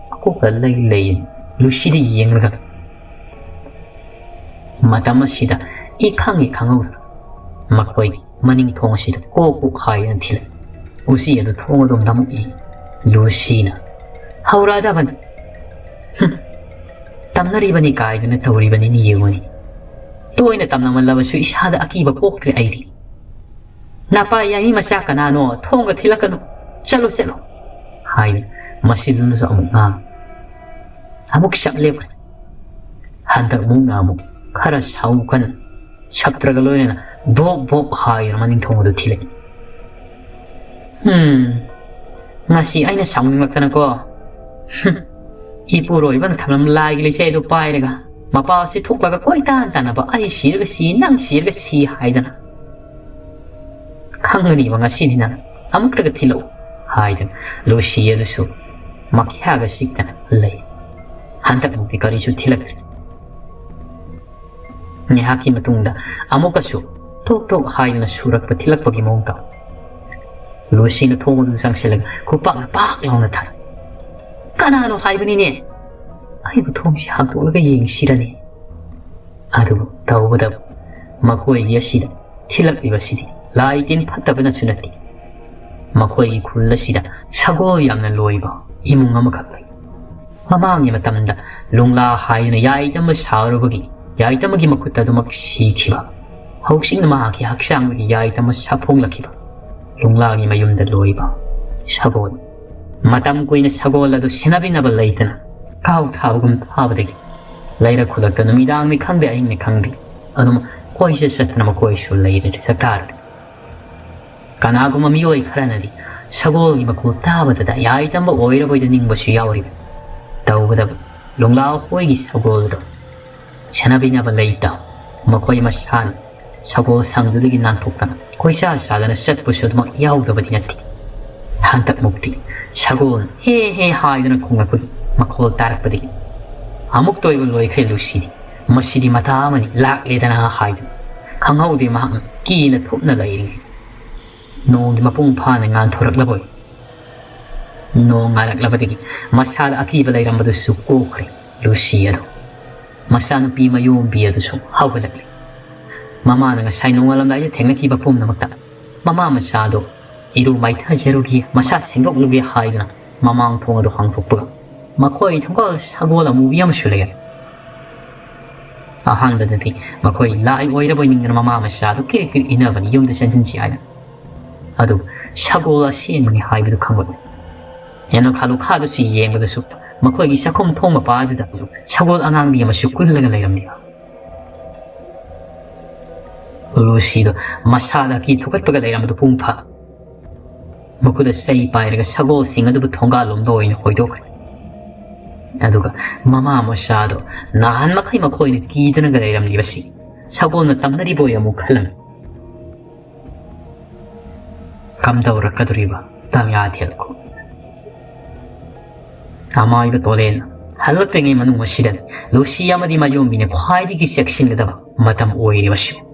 ꯀꯣꯛꯇ ꯂꯩ ꯂꯩ ꯂꯨꯁꯤꯗ ꯌꯦꯡꯂꯒ꯫ ꯃꯇꯝ ꯑꯁꯤꯗ ꯏꯈꯪ ꯏꯈꯪꯍꯧꯗꯅ ꯃꯈꯣꯏꯒꯤ ꯃꯅꯤꯡ ꯊꯣꯡ ꯑꯁꯤꯗ ꯀꯣꯛ ꯀꯣꯛ ꯍꯥꯏꯗꯅ ꯊꯤꯜꯂꯛꯏ꯫ ꯎꯆꯤ ꯑꯗꯨ ꯊꯣꯡ ꯑꯗꯨꯝ ꯅꯝꯃꯛꯏ꯫ ꯂꯨꯁꯤꯅ ꯍꯧꯔꯛꯑꯗꯕꯅꯤ꯫ "ꯍꯨꯝ, ꯇꯝꯅꯔꯤꯕꯅꯤ ꯀꯥꯏꯗꯅ ꯇꯧꯔꯤꯕꯅꯤꯅꯦ ꯌꯦꯡꯉꯨꯅꯤ꯫ ꯇꯣꯏꯅ ꯇꯝꯅꯃꯜꯂꯕꯁꯨ ꯏꯁꯥꯗ ꯑꯀꯤꯕ ꯄꯣꯛꯇ꯭ꯔꯦ ꯑꯩꯗꯤ꯫ ꯅꯄꯥ ꯌꯥꯏꯃꯤ ꯃꯆꯥ ꯀꯅꯥꯅꯣ? ꯊꯣꯡꯒ ꯊꯤꯜꯂꯛꯀꯅꯨ꯫ ꯆꯠꯂꯨ, ꯆꯠꯂꯨ," ꯍꯥꯏꯗꯅ ꯃꯁꯤꯗꯨꯅꯁꯨ ꯑꯃꯨꯛ ꯉꯥꯡ꯫ ꯑꯃꯨꯛ ꯆꯞ ꯂꯦꯞꯈ꯭ꯔꯦ꯫ ꯍꯟꯗꯛ ꯃꯨꯛꯅ ꯑꯃꯨꯛ ꯈꯔ ꯁꯥꯎ ꯀꯟꯅ ꯁꯞꯇ꯭ꯔꯒ ꯂꯣꯏꯅꯅ ꯕꯣꯛ ꯕꯣꯛ ꯍꯥꯏꯗꯨꯅ ꯃꯅꯤꯡ ꯊꯣꯡ ꯑꯗꯨ ꯊꯤꯜꯂꯛꯏ꯫ "ꯍꯨꯝ, ꯉꯁꯤ ꯑꯩꯅ ꯁꯥꯎꯅꯤꯡꯂꯛꯇꯅꯀꯣ꯫ ꯍꯨꯝ, ꯏꯄꯨꯔꯣꯏꯕꯅ ꯊꯝꯂꯝꯕ ꯂꯥꯏꯒꯤ ꯂꯩꯆꯩ ꯑꯗꯨ ꯄꯥꯏꯔꯒ ꯃꯄꯥ ꯑꯁꯤ ꯊꯣꯛꯂꯒ ꯀꯣꯏꯇꯥꯟ ꯇꯥꯟꯅꯕ, ꯑꯩ ꯁꯤꯔꯒ ꯁꯤ, ꯅꯪ ꯁꯤꯔꯒ ꯁꯤ ꯍꯥꯏꯗꯅ꯫ ꯈꯪꯒꯅꯤꯕ ꯉꯁꯤꯗꯤ ꯅꯪ, ꯑꯃꯨꯛꯇꯒ ꯊꯤꯜꯂꯛꯎ," ꯍꯥꯏꯗꯅ ꯂꯨꯁꯤ ꯑꯗꯨꯁꯨ ꯃꯈ꯭ꯌꯥꯒ ꯁꯤꯛꯇꯅ ꯂꯩ꯫ ꯍꯟꯗꯛꯃꯨꯛꯇꯤ ꯀꯔꯤꯁꯨ ꯊꯤꯜꯂꯛꯇ꯭ꯔꯦ꯫ ꯉꯥꯏꯍꯥꯛꯀꯤ ꯃꯇꯨꯡꯗ ꯑꯃꯨꯛꯀꯁꯨ ꯇꯣꯛ ꯇꯣꯛ ꯍꯥꯏꯗꯅ ꯁꯨꯔꯛꯄ ꯊꯤꯜꯂꯛꯄꯒꯤ ꯃꯑꯣꯡ ꯇꯧ꯫ ꯂꯨꯁꯤꯅ ꯊꯣꯡ ꯑꯗꯨ ꯆꯪꯁꯤꯜꯂꯒ ꯈꯨꯄꯥꯛꯅ ꯄꯥꯛ ꯂꯥꯎꯅ ꯊꯥꯏ꯫ "ꯀꯅꯥꯅꯣ ꯍꯥꯏꯕꯅꯤꯅꯦ? ꯑꯩꯕꯨ ꯊꯣꯡꯁꯤ ꯍꯥꯡꯗꯣꯛꯂꯒ ꯌꯦꯡꯁꯤꯔꯅꯦ?" ꯑꯗꯨꯕꯨ ꯇꯧꯕꯗꯕꯨ ꯃꯈꯣꯏꯒꯤ ꯑꯁꯤꯗ ꯊꯤꯜꯂꯛꯂꯤꯕꯁꯤꯗꯤ ꯂꯥꯏ ꯇꯤꯟ ꯐꯠꯇꯕꯅꯁꯨ ꯅꯠꯇꯦ꯫ ꯃꯈꯣꯏꯒꯤ ꯈꯨꯜ ꯑꯁꯤꯗ ꯁꯒꯣꯜ ꯌꯥꯝꯅ ꯂꯣꯏꯕ ꯏꯃꯨꯡ ꯑꯃꯈꯛ ꯂꯩ꯫ ꯃꯃꯥꯡꯒꯤ ꯃꯇꯝꯗ ꯂꯨꯡꯂꯥ ꯍꯥꯏꯗꯨꯅ ꯌꯥꯏꯇꯝꯕ ꯁꯥꯔꯨꯕꯒꯤ ꯌꯥꯏꯇꯝꯕꯒꯤ ꯃꯈꯨꯠꯇ ꯑꯗꯨꯃꯛ ꯁꯤꯈꯤꯕ꯫ ꯍꯧꯖꯤꯛꯅ ꯃꯍꯥꯛꯀꯤ ꯍꯛꯆꯥꯡꯗꯒꯤ ꯌꯥꯏꯇꯝꯕ ꯁꯥꯐꯣꯡꯂꯛꯈꯤꯕ ꯂꯨꯡꯂꯥꯒꯤ ꯃꯌꯨꯝꯗ ꯂꯣꯏꯕ ꯁꯒꯣꯜ꯫ ꯃꯇꯝ ꯀꯨꯏꯅ ꯁꯒꯣꯜ ꯑꯗꯨ ꯁꯦꯟꯅꯕꯤꯅꯕ ꯂꯩꯇꯅ ꯀꯥꯎ ꯊꯥꯕꯒꯨꯝ ꯊꯥꯕꯗꯒꯤ ꯂꯩꯔꯛ ꯈꯨꯂꯛꯇ ꯅꯨꯃꯤꯗꯥꯡꯅꯤ ꯈꯪꯗꯦ, ꯑꯍꯤꯡꯅꯤ ꯈꯪꯗꯦ, ꯑꯗꯨꯝ ꯀꯣꯏꯆꯠ ꯆꯠꯇꯅ ꯃꯈꯣꯏꯁꯨ ꯂꯩꯔꯦ, ꯆꯥꯛꯇꯥꯔꯦ꯫ ꯀꯅꯥꯒꯨꯝꯕ ꯃꯤꯑꯣꯏ ꯈꯔꯅꯗꯤ ꯁꯒꯣꯜꯒꯤ ꯃꯈꯣꯜ ꯇꯥꯕꯗꯗ ꯌꯥꯏꯇꯝꯕ ꯑꯣꯏꯔꯕꯣꯏꯗ ꯅꯤꯡꯕꯁꯨ ꯌꯥꯎꯔꯤꯕꯅꯤ꯫ ꯇꯧꯕꯗꯕꯨ ꯂꯨꯡꯂꯥ ꯍꯣꯏꯒꯤ ꯁꯒꯣꯜꯗꯣ ꯁꯦꯟꯅꯕꯤꯅꯕ ꯂꯩꯇ ꯃꯈꯣꯏ ꯃꯁꯥꯅ ꯁꯒꯣꯜ ꯁꯪꯗꯨꯗꯒꯤ ꯅꯥꯟꯊꯣꯛꯇꯅ ꯀꯣꯏꯆꯥ ꯆꯥꯗꯅ ꯆꯠꯄꯁꯨ ꯑꯗꯨꯃꯛ ꯌꯥꯎꯗꯕꯗꯤ ꯅꯠꯇꯦ꯫ ꯍꯟꯗꯛꯃꯨꯛꯇꯤ ꯁꯒꯣꯜ ꯍꯦ ꯍꯦ ꯍꯥꯏꯗꯨꯅ ꯈꯣꯡꯂꯛꯄꯒꯤ ꯃꯈꯣꯜ ꯇꯥꯔꯛꯄꯗꯒꯤ ꯑꯃꯨꯛꯇ ꯑꯣꯏꯕ ꯂꯣꯏꯈ꯭ꯔꯦ ꯂꯨꯁꯤꯗꯤ꯫ ꯃꯁꯤꯗꯤ ꯃꯇꯥ ꯑꯃꯅꯤ ꯂꯥꯛꯂꯦꯗꯅ ꯍꯥꯏꯗꯨꯅ ꯈꯪꯍꯧꯗꯦ ꯃꯍꯥꯛꯅ ꯀꯤꯅ ꯊꯨꯞꯅ ꯂꯩꯔꯤꯉꯩ ꯅꯣꯡꯒꯤ ꯃꯄꯨꯡ ꯐꯥꯅ ꯉꯥꯟꯊꯣꯔꯛꯂꯕꯣꯏ꯫ ꯅꯣꯡꯉꯥꯜꯂꯛꯂꯕꯗꯒꯤ ꯃꯁꯥꯗ ꯑꯀꯤꯕ ꯂꯩꯔꯝꯕꯗꯨꯁꯨ ꯀꯣꯛꯈ꯭ꯔꯦ꯫ ꯂꯨꯁꯤ ꯑꯗꯨ, ꯃꯆꯥꯅꯨꯄꯤ ꯃꯌꯣꯝꯕꯤ ꯑꯗꯨꯁꯨ ꯍꯧꯒꯠꯂꯛꯂꯦ꯫ ꯃꯃꯥꯅ ꯉꯁꯥꯏ ꯅꯣꯡꯉꯥꯜꯂꯝꯗꯥꯏꯗ ꯊꯦꯡꯅꯈꯤꯕ ꯄꯨꯝꯅꯃꯛꯇ ꯃꯃꯥ ꯃꯆꯥ ꯑꯗꯨ ꯏꯔꯨ ꯃꯥꯏꯊꯖꯔꯨꯒꯦ, ꯃꯁꯥ ꯁꯦꯡꯗꯣꯛꯂꯨꯒꯦ ꯍꯥꯏꯗꯨꯅ ꯃꯃꯥꯡ ꯊꯣꯡ ꯑꯗꯨ ꯍꯥꯡꯗꯣꯛꯄꯒ ꯃꯈꯣꯏ ꯊꯣꯡꯒꯥꯜ ꯁꯒꯣꯜ ꯑꯃꯨꯕꯤ ꯑꯃꯁꯨ ꯂꯩꯔꯝꯃꯤ꯫ ꯑꯍꯥꯟꯕꯗꯗꯤ ꯃꯈꯣꯏ ꯂꯥꯏ ꯑꯣꯏꯔꯕꯣꯏ ꯅꯤꯡꯗꯅ ꯃꯃꯥ ꯃꯆꯥ ꯑꯗꯨ ꯀꯤꯔꯤ ꯀꯤꯔꯤ ꯏꯟꯅꯕꯅꯤ, ꯌꯨꯝꯗ ꯆꯪꯁꯤꯟꯁꯤ ꯍꯥꯏꯅ꯫ ꯑꯗꯨꯕꯨ ꯁꯒꯣꯜ ꯑꯁꯦꯡꯕꯅꯤ ꯍꯥꯏꯕꯗꯨ ꯈꯪꯂꯛꯂꯦ꯫ ꯌꯦꯅꯈꯥ ꯂꯨꯈꯥꯗꯨꯁꯨ ꯌꯦꯡꯕꯗꯁꯨ ꯃꯈꯣꯏꯒꯤ ꯆꯥꯛꯈꯨꯝ ꯊꯣꯡ ꯃꯄꯥ ꯑꯗꯨꯗ ꯁꯒꯣꯜ ꯑꯉꯥꯡꯕꯤ ꯑꯃꯁꯨ ꯀꯨꯜꯂꯒ ꯂꯩꯔꯝꯂꯤ꯫ ꯂꯨꯁꯤꯗꯣ ꯃꯁꯥꯗ ꯑꯀꯤ ꯊꯨꯀꯠꯄꯒ ꯂꯩꯔꯝꯕꯗꯨ ꯄꯨꯡ ꯐꯥ ꯃꯈꯨꯠꯇ ꯆꯩ ꯄꯥꯏꯔꯒ ꯁꯒꯣꯜꯁꯤꯡ ꯑꯗꯨꯕꯨ ꯊꯣꯡꯒꯥꯜꯂꯣꯝꯗ ꯑꯣꯏꯅ ꯍꯣꯏꯗꯣꯛꯈ꯭ꯔꯦ꯫ ꯑꯗꯨꯒ ꯃꯃꯥ ꯃꯆꯥꯗꯣ ꯅꯍꯥꯟ ꯃꯈꯩ ꯃꯈꯣꯏꯅ ꯀꯤꯗꯅꯒ ꯂꯩꯔꯝꯂꯤꯕꯁꯤ ꯁꯒꯣꯜꯅ ꯇꯝꯅꯔꯤꯕꯣꯏ ꯑꯃꯨꯛ ꯈꯜꯂꯝꯃꯤ꯫ ꯀꯝꯗꯧꯔꯛꯀꯗꯧꯔꯤꯕ ꯇꯥꯃꯤꯌꯥ ꯊꯦꯜꯀꯣ? ꯑꯃꯥꯏꯕ ꯇꯣꯂꯦꯟ ꯍꯜꯂꯛꯇ꯭ꯔꯤꯉꯩ ꯃꯅꯨꯡ ꯑꯁꯤꯗ ꯂꯨꯁꯤ ꯑꯃꯗꯤ ꯃꯌꯣꯝꯕꯤꯅ ꯈ꯭ꯋꯥꯏꯗꯒꯤ ꯆꯦꯛꯁꯤꯟꯒꯗꯕ ꯃꯇꯝ ꯑꯣꯏꯔꯤꯕꯁꯤ꯫